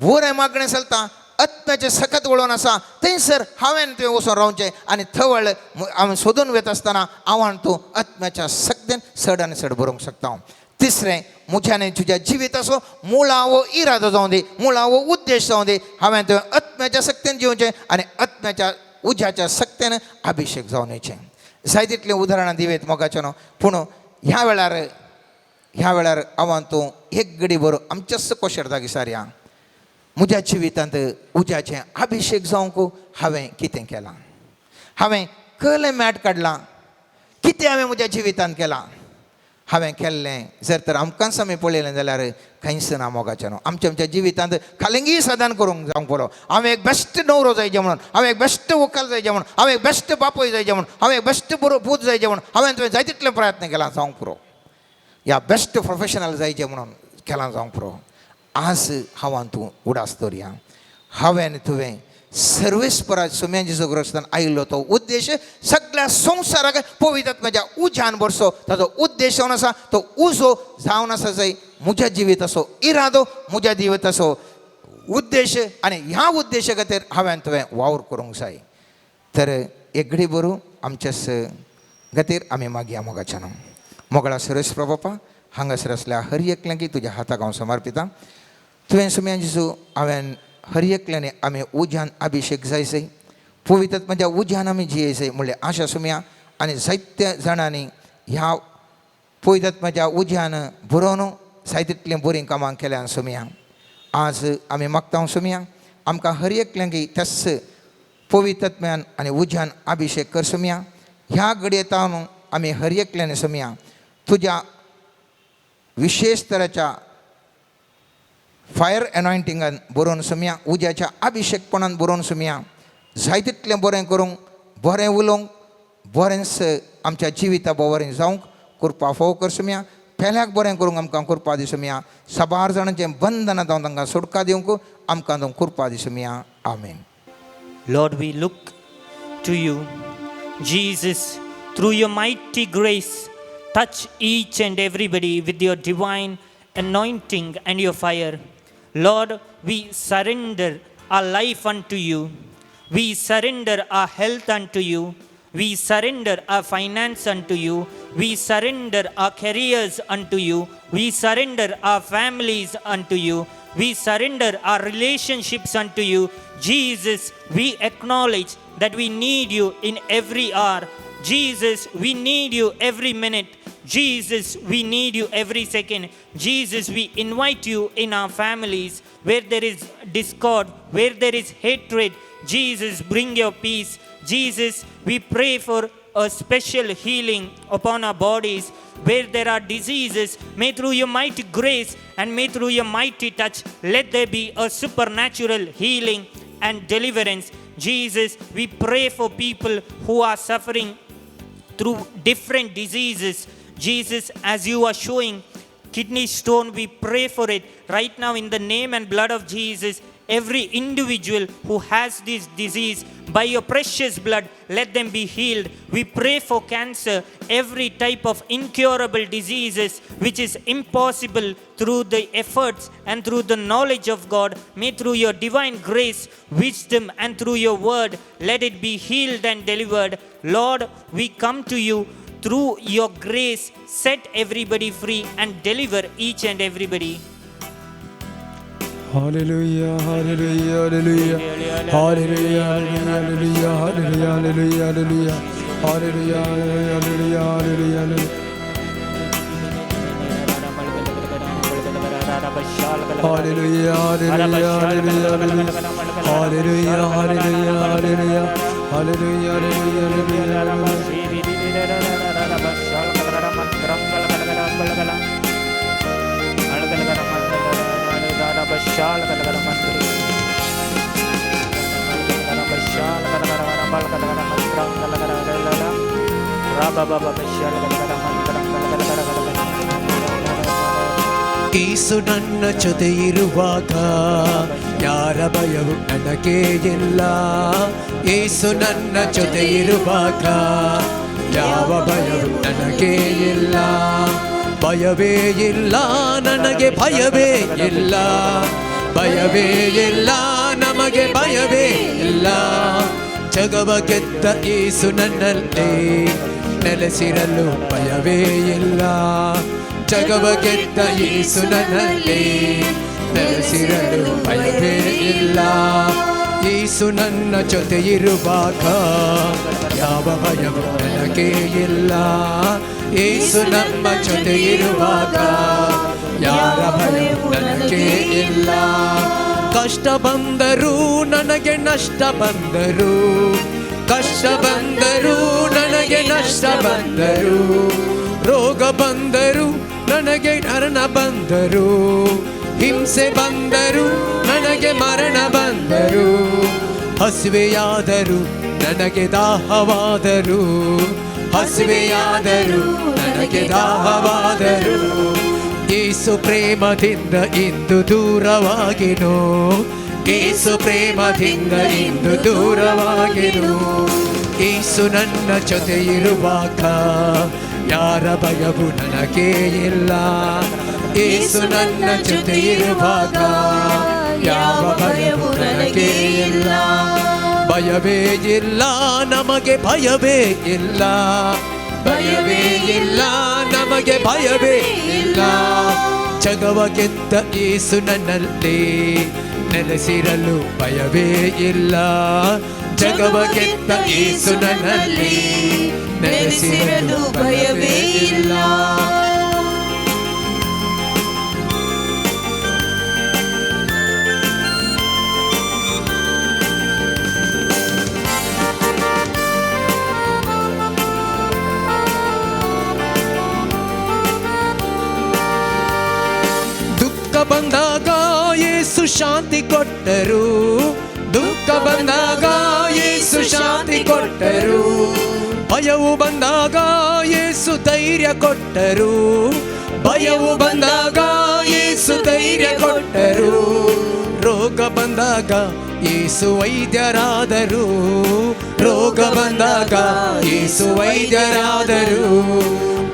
बरें मागणें चलता, आत्म्याचें सकत वळोवन आसा थंयसर हांवें तुवें वचून रावचें आनी थवळ हांवें सोदून वता आसतना हांव तूं आत्म्याच्या शक्तेन चड आनी चड बरोवंक शकता. तिसरें, म्हज्या आनी तुज्या जिविताचो मुळावो इरादो जावं दी, मुळावो उद्देश जावं दी, हांवें तुवें आत्म्याच्या शक्तेन जिवचें आनी आत्म्याच्या उज्याच्या शक्तेन अभिशेक जावन येचें. जाय तितलीं उदाहरणां दिवेत मोगाचें न्हू, पूण ह्या वेळार हांव तूं एक घडी बरो आमच्याच कोशेर जागी सारया म्हज्या जिवितांत उज्याचें अभिशेक जावंक हांवें कितें केलां, हांवें कहलें मॅट काडलां, कितें हांवें म्हज्या जिवितांत केलां, हांवें केल्लें जर तर आमकांच आमी पळयलें जाल्यार कांयच ना मोगाचें न्हू. आमच्या आमच्या जिवितांत खालिंगी साधन करूंक जावंक पुरो. हांवें एक बेस्ट न्हवरो जायचे म्हणून, हांवें एक बेस्ट वकाल जायचें म्हणून, हांवें एक बेस्ट बापूय जायचें म्हणून, हांवें एक बेस्ट बरो पूत जायचें म्हणून हांवें तुवें जाय तितले प्रयत्न केला जावंक पुरो. या बेस्ट प्रोफेशनल जायचें म्हणून केलां जावंक पुरो. आज हांव तूं उडास दवरया, हांवें आनी तुवें सर्वेस्परा सुम्या जेजू क्रिस्तान आयिल्लो तो उद्देश सगळ्या संवसाराक पवित्र म्हज्या उज्यान भरसो ताजो उद्देश जावन आसा. तो उजो जावन आसा जाय म्हज्या जिविताचो इरादो, म्हज्या जिविताचो उद्देश आनी ह्या उद्देशा खातीर हांवें तुवें वावर करूंक जाय. तर एक घडी बरू आमच्याच खातीर आमी मागया मोगाच्यान. मोगळा सर्वेस्पर बापा, हांगासर आसल्या हर एकल्यांकी तुज्या हाताक हांव समर्पिता. तुवें सुम्या जेजू हांवें हर एकल्याने आमी उज्यान अभिशेक जायसय, पवित्र म्हज्या उज्यान आमी जियेसय म्हणलें आशा सुम्या. आनी जायत्या जाणांनी ह्या पवित्र म्हज्या उज्यान बरोवन जाय तितलीं बरीं कामां केल्यान सुम्या. आज आमी मागता सुम्या, आमकां हर एकल्यांकी त्याच पवित्रत्म्यान आनी उज्यान अभिशेक कर सुम्या. ह्या घडयेतावन आमी हर एकल्याने सुम्या तुज्या विशेष तरेच्या फायर एनॉयंटिंगान बरोवन सुमया, उज्याच्या अभिशेकपणान बरोवन सुमया. जाय तितलें बरें करूंक, बरें उलोवंक, बरेंच आमच्या जिविता बरें जावंक कृपा फोव कर सुमया. पेल्याक बरें करूंक आमकां कृपा दी सुमया. साबार जाणांचें बंधनां जावन तांकां सुटका दिवंक आमकां तूं कृपा दी सुमया. आमेन. Lord, we look to you. Jesus, through your mighty grace, touch each and everybody with your divine anointing and your fire. Lord, we surrender our life unto you. We surrender our health unto you. We surrender our finance unto you. We surrender our careers unto you. We surrender our families unto you. We surrender our relationships unto you. Jesus, we acknowledge that we need you in every hour. Jesus, we need you every minute. Jesus, we need you every second. Jesus, we invite you in our families where there is discord, where there is hatred. Jesus, bring your peace. Jesus, we pray for a special healing upon our bodies where there are diseases. May through your mighty grace and may through your mighty touch, let there be a supernatural healing and deliverance. Jesus, we pray for people who are suffering through different diseases. Jesus, as you are showing kidney stone, we pray for it right now in the name and blood of Jesus. Every individual who has this disease, by your precious blood, let them be healed. We pray for cancer, every type of incurable diseases which is impossible through the efforts and through the knowledge of God. May through your divine grace, wisdom, and through your word, let it be healed and delivered. Lord, we come to you through your grace. Set everybody free and deliver each and everybody. Hallelujah, hallelujah, hallelujah. Hallelujah, hallelujah, hallelujah, hallelujah, hallelujah. Hallelujah, hallelujah, hallelujah, hallelujah. Hallelujah, hallelujah, hallelujah, hallelujah. Hallelujah, hallelujah, hallelujah. Hallelujah, hallelujah, hallelujah. ಏಸು ನನ್ನ ಜೊತೆ ಇರುವಾಗ ಯಾರ ಭಯವು ನನಗೆ ಇಲ್ಲ. ಏಸು ನನ್ನ ಜೊತೆ ಇರುವಾಗ ಯಾವ ಭಯವು ನನಗೆ ಇಲ್ಲ. ಭಯವೇ ಇಲ್ಲ ನನಗೆ, ಭಯವೇ ಇಲ್ಲ, ಭಯವೇ ಇಲ್ಲ ನಮಗೆ, ಭಯವೇ ಇಲ್ಲ. ಜಗವ ಗೆದ್ದ ಏಸು ನನ್ನಲ್ಲಿ ನೆಲೆಸಿರಲು ಭಯವೇ ಇಲ್ಲ. ಜಗವ ಗೆದ್ದ ಏಸು ನನ್ನಲ್ಲಿ ನೆಲೆಸಿರಲು ಭಯವೇ ಇಲ್ಲ. ಏಸು ನನ್ನ ಜೊತೆ ಇರುವಾಗ ಯಾವ ಭಯವು ನನಗೆ ಇಲ್ಲ. ಏಸು ನಮ್ಮ ಜೊತೆ ಇರುವಾಗ ಯಾರ ಭಯವು ನನಗೆ ಇಲ್ಲ. ಕಷ್ಟ ಬಂದರೂ ನನಗೆ ನಷ್ಟ ಬಂದರು, ಕಷ್ಟ ಬಂದರೂ ನನಗೆ ನಷ್ಟ ಬಂದರು, ರೋಗ ಬಂದರು ನನಗೆ ಮರಣ ಬಂದರು, ಹಿಂಸೆ ಬಂದರು ನನಗೆ ಮರಣ ಬಂದರು, ಹಸಿವೆಯಾದರು ನನಗೆ ದಾಹವಾದರು, ಹಸಿವೆಯಾದರು ನನಗೆ ದಾಹವಾದರು. ಏಸು ಪ್ರೇಮದಿಂದ ಇಂದು ದೂರವಾಗಿನೋ, ಏಸು ಪ್ರೇಮದಿಂದ ಇಂದು ದೂರವಾಗಿನೋ. ಏಸು ನನ್ನ ಜೊತೆ ಇರುವಾಗ ಯಾರ ಭಯವು ನನಗೆ ಇಲ್ಲ. ಏಸು ನನ್ನ ಜೊತೆ ಇರುವಾಗ ಯಾವ ಭಯವು ನನಗೆ ಇಲ್ಲ. ಭಯವೇ ಇಲ್ಲ ನಮಗೆ, ಭಯವೇ ಇಲ್ಲ, ಭಯವೇ ಇಲ್ಲ ನಮಗೆ, ಭಯವೇ ಇಲ್ಲ. ಜಗವ ಗೆದ್ದ ಏಸು ನನ್ನಲ್ಲಿ ನೆಲೆಸಿರಲು ಭಯವೇ ಇಲ್ಲ. ಜಗವ ಗೆದ್ದ ಏಸು ನನ್ನಲ್ಲಿ ನೆಲೆಸಿರಲು ಭಯವೇ ಇಲ್ಲ. ದುಃಖ ಬಂದಾಗ ಯೇಸು ಶಾಂತಿ ಕೊಟ್ಟರು, ದುಃಖ ಬಂದಾಗ ಯೇಸು ಶಾಂತಿ ಕೊಟ್ಟರು, ಭಯವು ಬಂದಾಗ ಯೇಸು ಧೈರ್ಯ ಕೊಟ್ಟರು, ಭಯವು ಬಂದಾಗ ಯೇಸು ಧೈರ್ಯ ಕೊಟ್ಟರು, ರೋಗ ಬಂದಾಗ ಯೇಸು ವೈದ್ಯರಾದರು, ರೋಗ ಬಂದಾಗ ಯೇಸು ವೈದ್ಯರಾದರು,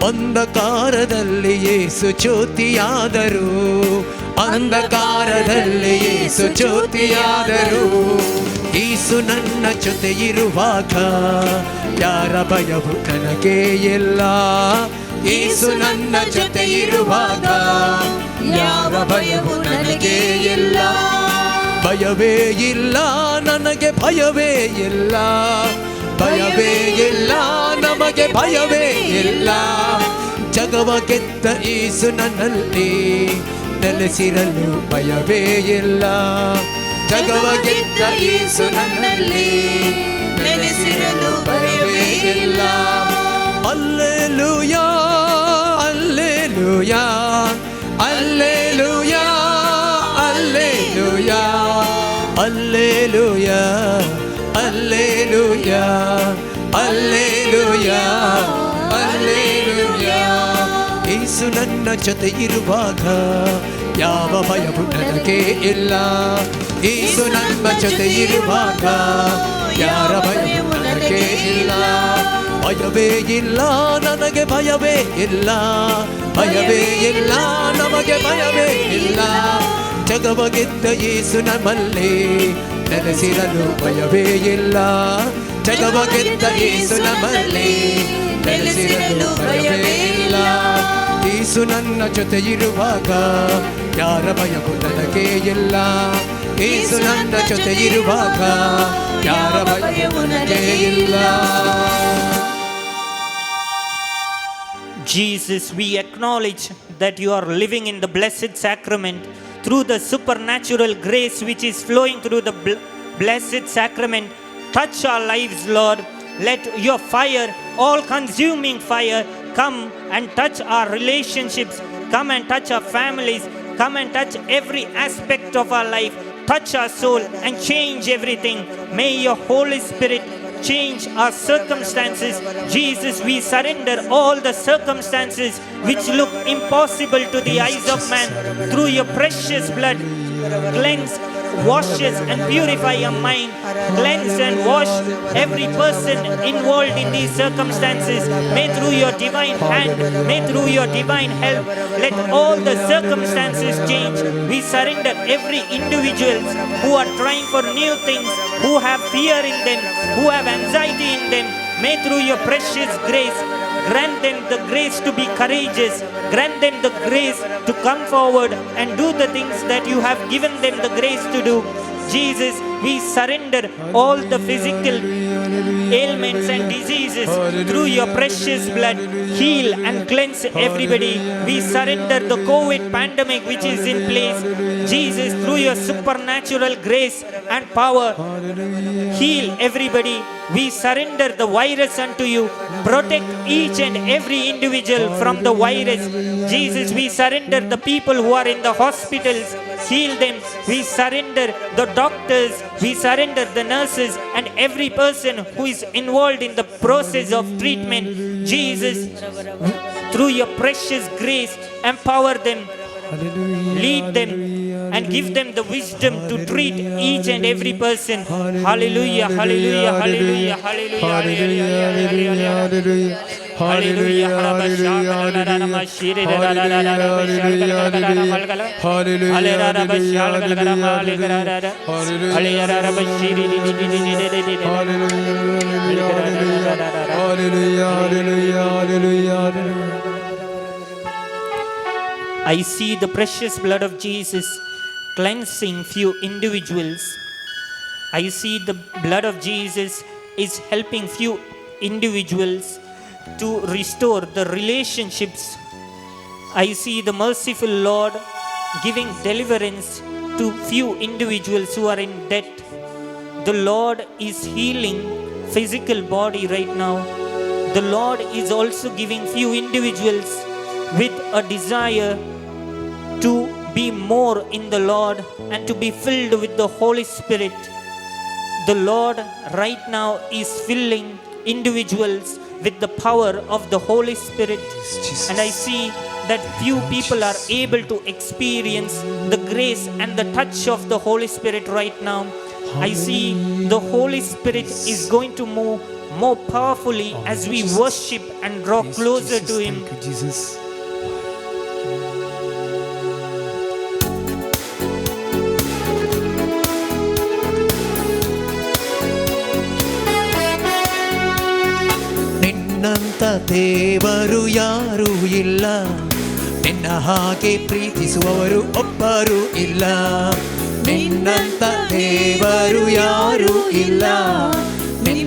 ಅಂಧಕಾರದಲ್ಲಿ ಯೇಸು ಜ್ಯೋತಿಯಾದರು, ಅಂಧಕಾರದಲ್ಲಿ ಯೇಸು ಜ್ಯೋತಿಯಾದರು. ಯೇಸು ನನ್ನ ಜೊತೆ ಇರುವಾಗ ಯಾರ ಭಯವು ನನಗೆ ಇಲ್ಲ. ಯೇಸು ನನ್ನ ಜೊತೆ ಇರುವಾಗ ಯಾವ ಭಯವು ನನಗೆ ಇಲ್ಲ. ಭಯವೇ ಇಲ್ಲ ನನಗೆ, ಭಯವೇ ಇಲ್ಲ, ಭಯವೇ ಇಲ್ಲ ನಮಗೆ, ಭಯವೇ ಇಲ್ಲ. ಜಗವ ಗೆದ್ದ ಯೇಸು ನನ್ನಲ್ಲಿ ನೆಲೆಸಿರಲು ಭಯವೇ ಇಲ್ಲ. ಜಗವ ಗೆದ್ದ ಯೇಸು ನನ್ನಲ್ಲಿ ನೆಲೆಸಿರಲು ಭಯವೇ ಇಲ್ಲ. Alleluia, alleluia, alleluia, alleluia, alleluia, alleluia, alleluia, alleluia. ಯೇಸು ನನ್ನ ಜೊತೆ ಇರುವಾಗ ಯಾವ ಭಯವು ನನಗೆ ಇಲ್ಲ. ಯೇಸು ನನ್ನ ಜೊತೆ ಇರುವಾಗ ಯಾರ ಭಯವು ನನಗೆ ಇಲ್ಲ. ಭಯವೇ ಇಲ್ಲ ನನಗೆ, ಭಯವೇ ಇಲ್ಲ, ಭಯವೇ ಇಲ್ಲ ನಮಗೆ, ಭಯವೇ ಇಲ್ಲ. ಜಗವ ಗೆದ್ದ ಯೇಸು ನಮ್ಮಲ್ಲಿ ನೆಲೆಸಿರಲು ಭಯವೇ ಇಲ್ಲ. ಜಗವ ಗೆದ್ದ ಯೇಸು ನಮ್ಮಲ್ಲಿ ನೆಲೆಸಿರಲು ಭಯವೇ ಇಲ್ಲ. ಯೇಸು ನನ್ನ ಜೊತೆ ಇರುವಾಗ ಯಾರ ಭಯವು ನನಗೆ ಇಲ್ಲ. ಯೇಸು ನನ್ನ ಜೊತೆ ಇರುವಾಗ ಯಾರ ಭಯವು ನನಗೆ ಇಲ್ಲ. Jesus, we acknowledge that you are living in the blessed sacrament through the supernatural grace which is flowing through the blessed sacrament. Touch our lives, Lord. Let your fire, all consuming fire, come and touch our relationships, come and touch our families, come and touch every aspect of our life, touch our soul and change everything. May your Holy Spirit change our circumstances. Jesus, we surrender all the circumstances which look impossible to the eyes of man. Through your precious blood, cleanse, washes and purify your mind. Cleanse and wash every person involved in these circumstances. May through your divine hand, may through your divine help, let all the circumstances change. We surrender every individuals who are trying for new things, who have fear in them, who have anxiety in them. May through your precious grace, grant them the grace to be courageous. Grant them the grace to come forward and do the things that you have given them the grace to do. Jesus, we surrender all the physical ailments and diseases through your precious blood. Heal and cleanse everybody. We surrender the COVID pandemic which is in place. Jesus, through your supernatural grace and power, heal everybody. We surrender the virus unto you. Protect each and every individual from the virus. Jesus, we surrender the people who are in the hospitals. Heal them. We surrender the doctors. We surrender the nurses and every person who is involved in the process of treatment. Jesus, through your precious grace, empower them, lead them, and give them the wisdom to treat each and every person. Hallelujah, hallelujah, hallelujah, hallelujah, hallelujah. Hallelujah, hallelujah, hallelujah, hallelujah, hallelujah, hallelujah. I see the precious blood of Jesus cleansing few individuals. I see the blood of Jesus is helping few individuals to restore the relationships. I see the merciful Lord giving deliverance to few individuals who are in debt. The Lord is healing physical body right now. The Lord is also giving few individuals with a desire to be more in the Lord and to be filled with the Holy Spirit. The Lord right now is filling individuals with the power of the Holy Spirit. And I see that few people are able to experience the grace and the touch of the Holy Spirit right now. I see the Holy Spirit is going to move more powerfully as we worship and draw closer to Him. Thank you, Jesus. ನಿನ್ನಂತ ದೇವರು ಯಾರೂ ಇಲ್ಲ, ನಿನ್ನ ಹಾಗೆ ಪ್ರೀತಿಸುವವರು ಒಬ್ಬರು ಇಲ್ಲ. ನಿನ್ನಂತ ದೇವರು ಯಾರೂ ಇಲ್ಲ, ನಿನ್ನ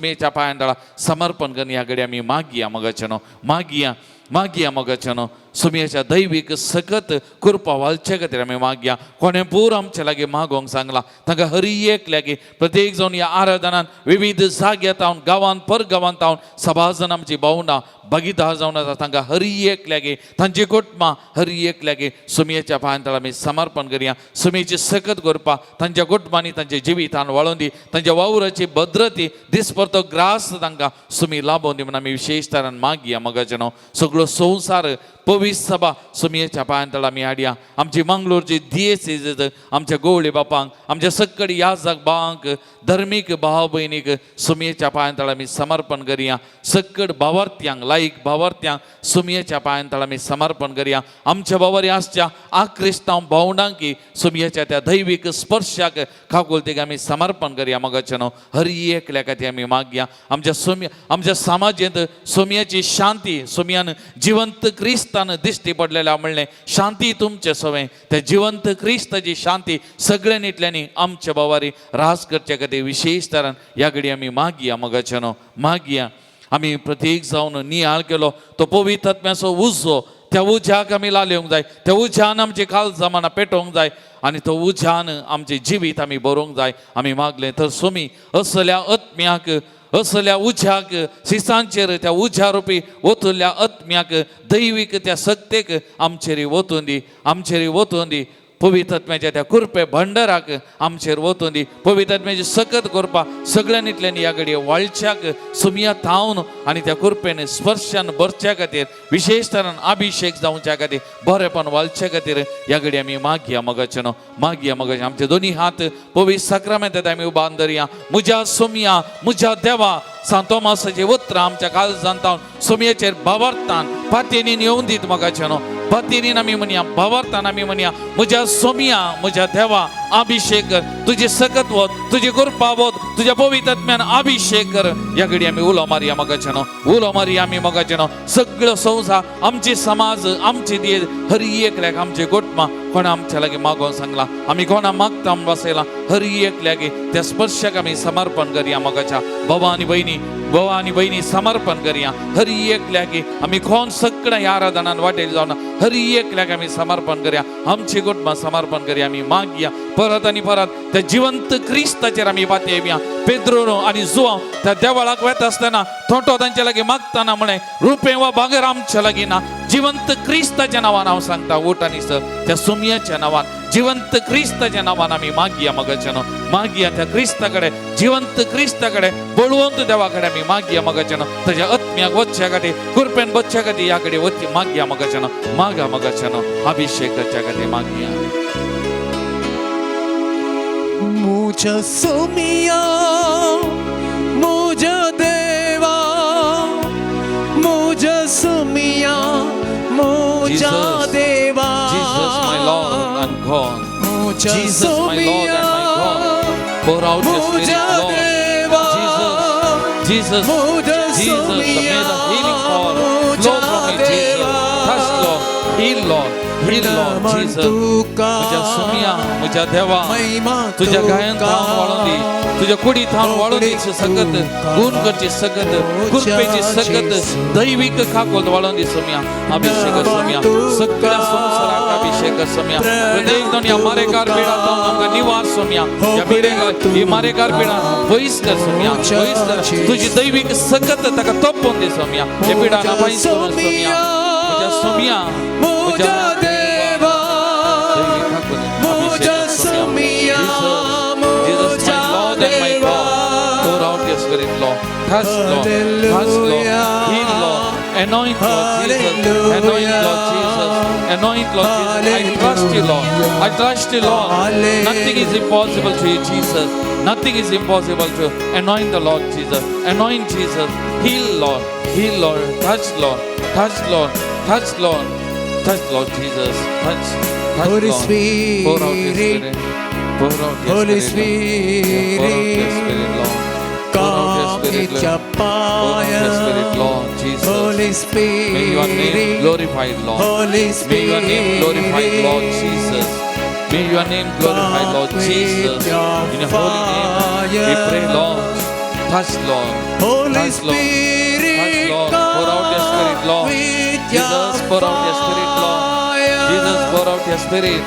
सुमयेच्या पांयां समर्पण करून ह्या घडी आमी मागया मगाच्यानो मागया मागया मगाच्यानो सुमयेच्या दैवीक सकत कृपा वालचे खातीर आमी मागया. कोणें पूर आमचे लागीं मागोवंक सांगलां तांकां हरी एक लागीं प्रत्येक जावन ह्या आराधनान विविध जाग्यार तावन गांवांत पर गांवांत तावन सभाजन आमची भावना भागीदार जावन आसा तांकां हरी एक लागीं तांची कुटुंबां हरी एक लागीं सुमयेच्या पांयां आमी समर्पण करया. सुमयेची सकत करपा तांच्या कुटुंबांनी तांच्या जिवितान वाळोवन दी, तांच्या वावराची भद्रती दिसपरतो ग्रास तांकां सुमी लाबोवन दी म्हूण आमी विशेश तरान मागया मगाचें. सगळो संवसार पवित्र सभा सुमयेच्या पांयां आमी हाडया. आमची मंगलोरची दियेसीज आमच्या गोवळे बापांक आमच्या सक्कडी याजक भावांक धर्मीक भाव भयणीक सुमयेच्या पांयां आमी समर्पण करया. सक्कड भावार्थ्यांक लायक भावार्थ्यांक सुमयेच्या पांयां आमी समर्पण करया. आमच्या बाबारी आसच्या आक्रिस्तांव भावंडांकी सुमयेच्या त्या दैवीक स्पर्शाक काकुलतीक आमी समर्पण करया मगाचें. हरी एकल्या खातीर आमी मागया. आमच्या सुमय आमच्या समाजेंत सुमयेची शांती सुमयान जिवंत क्रिस्तान दिश्टी पडलेल्या म्हणलें शांती तुमचे सवें त्या जिवंत क्रिस्ताची शांती सगळ्या निटल्यांनी आमच्या बाबारी रास करचे खातीर विशेश तरान ह्या घडी आमी मागया मगाचें मागया. आमी प्रत्येक जावन नियाळ केलो तो पवित्र आत्म्याचो उजो त्या उज्याक आमी लालेवंक जाय, त्या उज्यान आमची काल जमाना पेटोवंक जाय आनी तो उज्यान आमचें जिवीत आमी बरोवंक जाय. आमी मागलें तर सोमी असल्या आत्म्याक असल्या उज्याक सिसांचेर त्या उज्या रुपी वतल्या आत्म्याक दैवीक त्या सत्तेक आमचेर वतून दी, आमचेर वतून दी. पवित्र आत्म्याच्या त्या कृपे भंडाराक आमचेर वतून दी. पवित्र आत्म्याची सकत करपा सगळ्यांनी ह्या घडये वाळच्याक सुमया थावन आनी त्या कृपेन स्पर्शान भरच्या खातीर विशेश तरान अभिशेक जावच्या खातीर बरेपण वाळच्या खातीर ह्या घडये आमी मागया मगाचें मागया मगाचें. आमचे दोनी हात पवित्र साक्रामेंतात आमी उबान धरया. म्हज्या सोमया म्हज्या देवा सांत तोमासाचें उतरां आमच्या काळजांत तावन सोमयेचेर भावार्थान पातयेनीन येवन दीत मगाचें. पातयेनीन आमी म्हणया भावार्थान आमी म्हणया म्हज्या सोमया म्हज्या देवा अभिशेक कर, तुजी सकत वत तुजी कृपा वत तुज्या पवित्र आत्म्यान अभिशेक कर. ह्या घडी आमी उलो मारया मगाचें उलो मारया आमी मगाचें. सगळो संवसार आमची समाज आमची देश हरी एकल्याक आमचे गोटमा कोणा आमच्या लागीं मागोवन सांगला आमी कोणा मागता म्हूण बसयला हरी एकल्याक त्या स्पर्शाक आमी समर्पण करया मगाच्या. बाबा आनी भयणी भावा आनी भयणी समर्पण करया. हरी एकल्याक आमी कोण सगळ्या ह्या आराधनान वाटेल जावन हरी एकल्याक आमी समर्पण करया. आमची कुटुंबां समर्पण करया. आमी मागया परत आनी परत त्या जिवंत क्रिस्ताचेर आमी पातयेवया. पेद्रो आनी जुवांव त्या देवळाक वेता आसतना थोंटो तांच्या लागीं मागतना म्हळें रुपें वा भांगर आमच्या लागीं ना, जिवंत क्रिस्ताच्या नांवान हांव सांगता उठ आनी सर त्या सुमयाच्या नांवान जिवंत क्रिस्ताच्या नांवान आमी मागया मगाच्यान मागया. त्या क्रिस्ता कडेन जिवंत क्रिस्ता कडेन बळवंत देवा कडेन आमी मागया मगाच्यान. ताज्या आत्म्याक वचच्या खातीर कृपेन वचच्या खातीर ह्या कडेन वच मागया मगाच्यान मागा मगाच्यान अभिशेक करच्या खातीर मागया. मुझ सुमिया मुझ देवा मुझ सुमिया मुझ देवा. Jesus my Lord and God. मुझ Jesus my Lord and my God. Pour out your मुझ spirit, Lord. देवा Jesus, Jesus, मुझ Jesus, the सुमिया may the healing power मुझ flow from you, Jesus. देवा. Touch, Lord, heal, Lord, heal, Lord, Jesus. म्हज्या सुमिया म्हज्या देवा तुज्या गायन थावन वाळून दी, तुज्या कुडी थावन वाळून दी सकत गुण करची सकत कृपेची सकत दैवीक काकोत वाळून दी सुमिया. अभिषेक सुमिया सगळ्या संवसाराक अभिषेक सुमिया. प्रत्येक जण ह्या मारेकार पिडा थावन आमकां निवास सुमिया. ह्या पिडेकार ही मारेकार पिडा पयस कर सुमिया, पयस कर. तुजी दैवीक सकत ताका तोपून दी सुमिया. हे पिडा ना पयस करून सुमिया. म्हज्या सुमिया मुझ देवा दैवीक काकोत मुझ सुमिया Jesus, my Lord and my God, pour out your spirit, Lord. Touch, Lord. Touch, Lord. Heal, Lord. Anoint, Lord Jesus. Anoint, Lord Jesus. Anoint, Lord Jesus. I trust you, Lord. I trust you, Lord. Nothing is impossible to you, Jesus. Nothing is impossible to you. Anoint the Lord Jesus. Anoint Jesus. Heal, Lord. Heal, Lord. Touch, Lord. Touch, Lord. Touch, Lord. Touch, Lord Jesus. Touch. Touch, Holy Lord. Pour out your Spirit. spirit. Pour out your Holy spirit, Lord. Pour out your spirit, Lord. Pour out your spirit, Lord. Pour out your spirit, Lord Jesus. Holy May your name Spirit glorified, Lord. Holy May your name glorified, Lord Spirit Jesus. May your name glorified, Lord Come with Jesus. your In your holy name, we pray, Lord. Touch, Lord. Holy Touch, Lord. Spirit, Touch, Lord. Pour out your spirit, Lord. with your Jesus, pour out your spirit, Lord. fire. Jesus, pour out your spirit.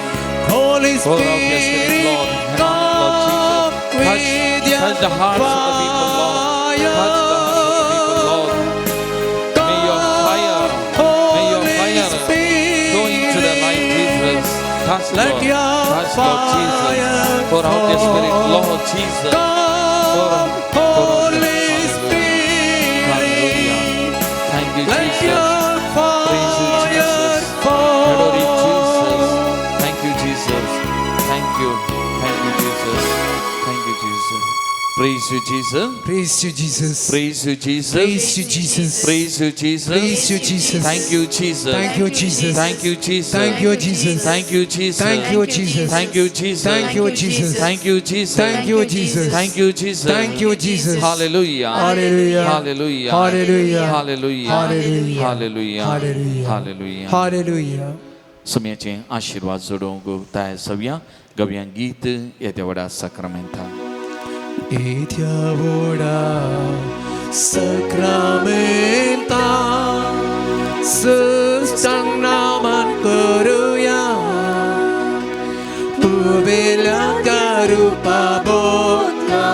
Holy Pour out your spirit, Spirit, Lord. Anoint, Lord Jesus. come Touch, with your touch the hearts of the people, Lord. Touch the hearts of the people, Lord. May your fire, may your Holy fire go into their life, Jesus. Touch, Let Lord. your Touch, Lord Jesus. fire Pour out your spirit, fall. Lord Jesus. Pour Come, out, pour out your Holy Hallelujah. Hallelujah. Spirit, Thank you, let Jesus. your Praise you, fire Jesus. fall. Adore you, Jesus. Thank you, Jesus. Thank you. Thank you, Jesus. Thank you, Jesus. Praise you, Jesus. Praise you, Jesus. Praise you, Jesus. Praise you, Jesus. Praise you, Jesus. Praise you, Jesus. Thank you, Jesus. Thank you, Jesus. Thank you, Jesus. Thank you, Jesus. Thank you, Jesus. Thank you, Jesus. Thank you, Jesus. Thank you, Jesus. Thank you, Jesus. Thank you, Jesus. Thank you, Jesus. Thank you, Jesus. Hallelujah. Hallelujah. Hallelujah. Hallelujah. Hallelujah. Hallelujah. Hallelujah. Hallelujah. Hallelujah. Hallelujah. सुम्याचे आशीर्वाद जोडूंक तयार जावया गव्या गीत येद्या व्हडा साक्रामेंता. येद्या व्हडा सक्रामेंता सस्तांग नामान करुया पुवेल्या त्या रुपा बोतला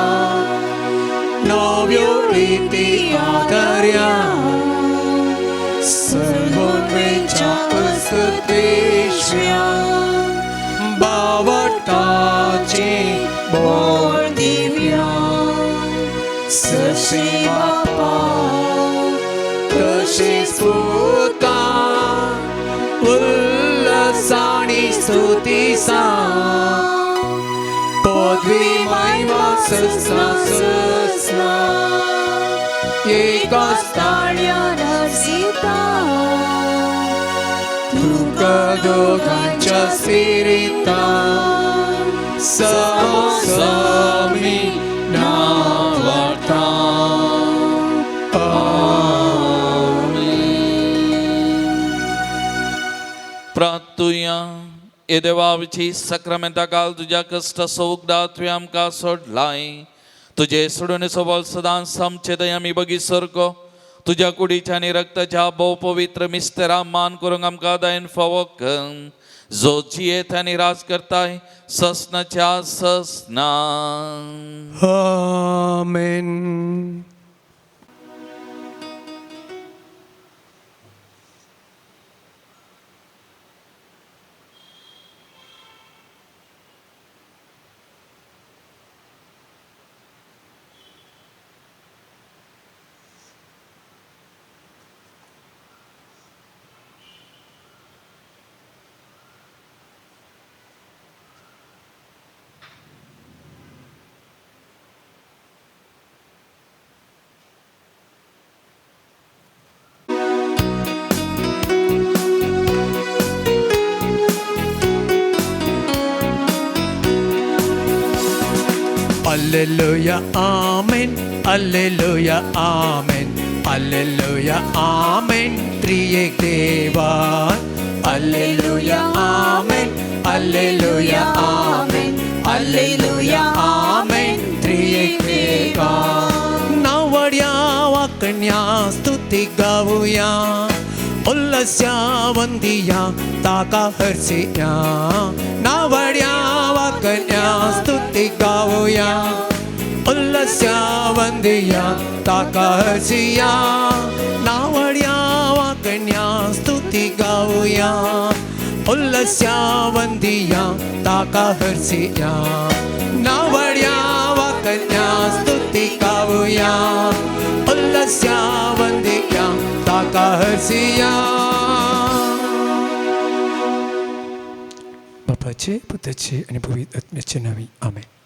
नव्यो रिती आदर्या सर्वोत्वेच्या अस्तित्वेश्या बावटाचे बोल दिव्या सशी बापा तशीच पुता उल्हासानी स्तुती सा पदवी महिमा ससना ससना एकाच तुका दोघांच्या स्पिरितान समसमी नावाटा. प्रार्थुया. हे देवाची सक्रामेंता काल तुज्या कश्टाचो उगडा तुवें आमकां सोडलाय. तुजे सोडून बोल सदांच आमचे दया आमी बगी सारको तुज्या कुडीच्या आनी रक्ताच्या भोव पवित्र मिस्तेरा मान करूंक आमकां दयन फावो कर, जो जियेत आनी राज करताय ससनाच्या ससना. आमेन. Alleluia, amen, alleluia, amen, alleluia, amen, त्रिएक देवा. Alleluia, amen, alleluia, amen, alleluia, amen, त्रिएक देवा. नावड्या वाकण्या स्तुती गाऊया, उल्लस्या वंदिया ताका हर्षिया. नावड्या वाकण्या स्तुती गाऊया, उल्लस्या वंदिया ताका हर्षिया. नावड्या वाकण्या स्तुती गाऊया, उल्लस्या वंदिया ताका हर्षिया. नावड्या वाकण्या स्तुती गाऊया, उल्लस्या वंदिया ताका हर्षिया. बापाचे, पुताचे आणि पवित्र आत्म्याचे नावे. आमेन.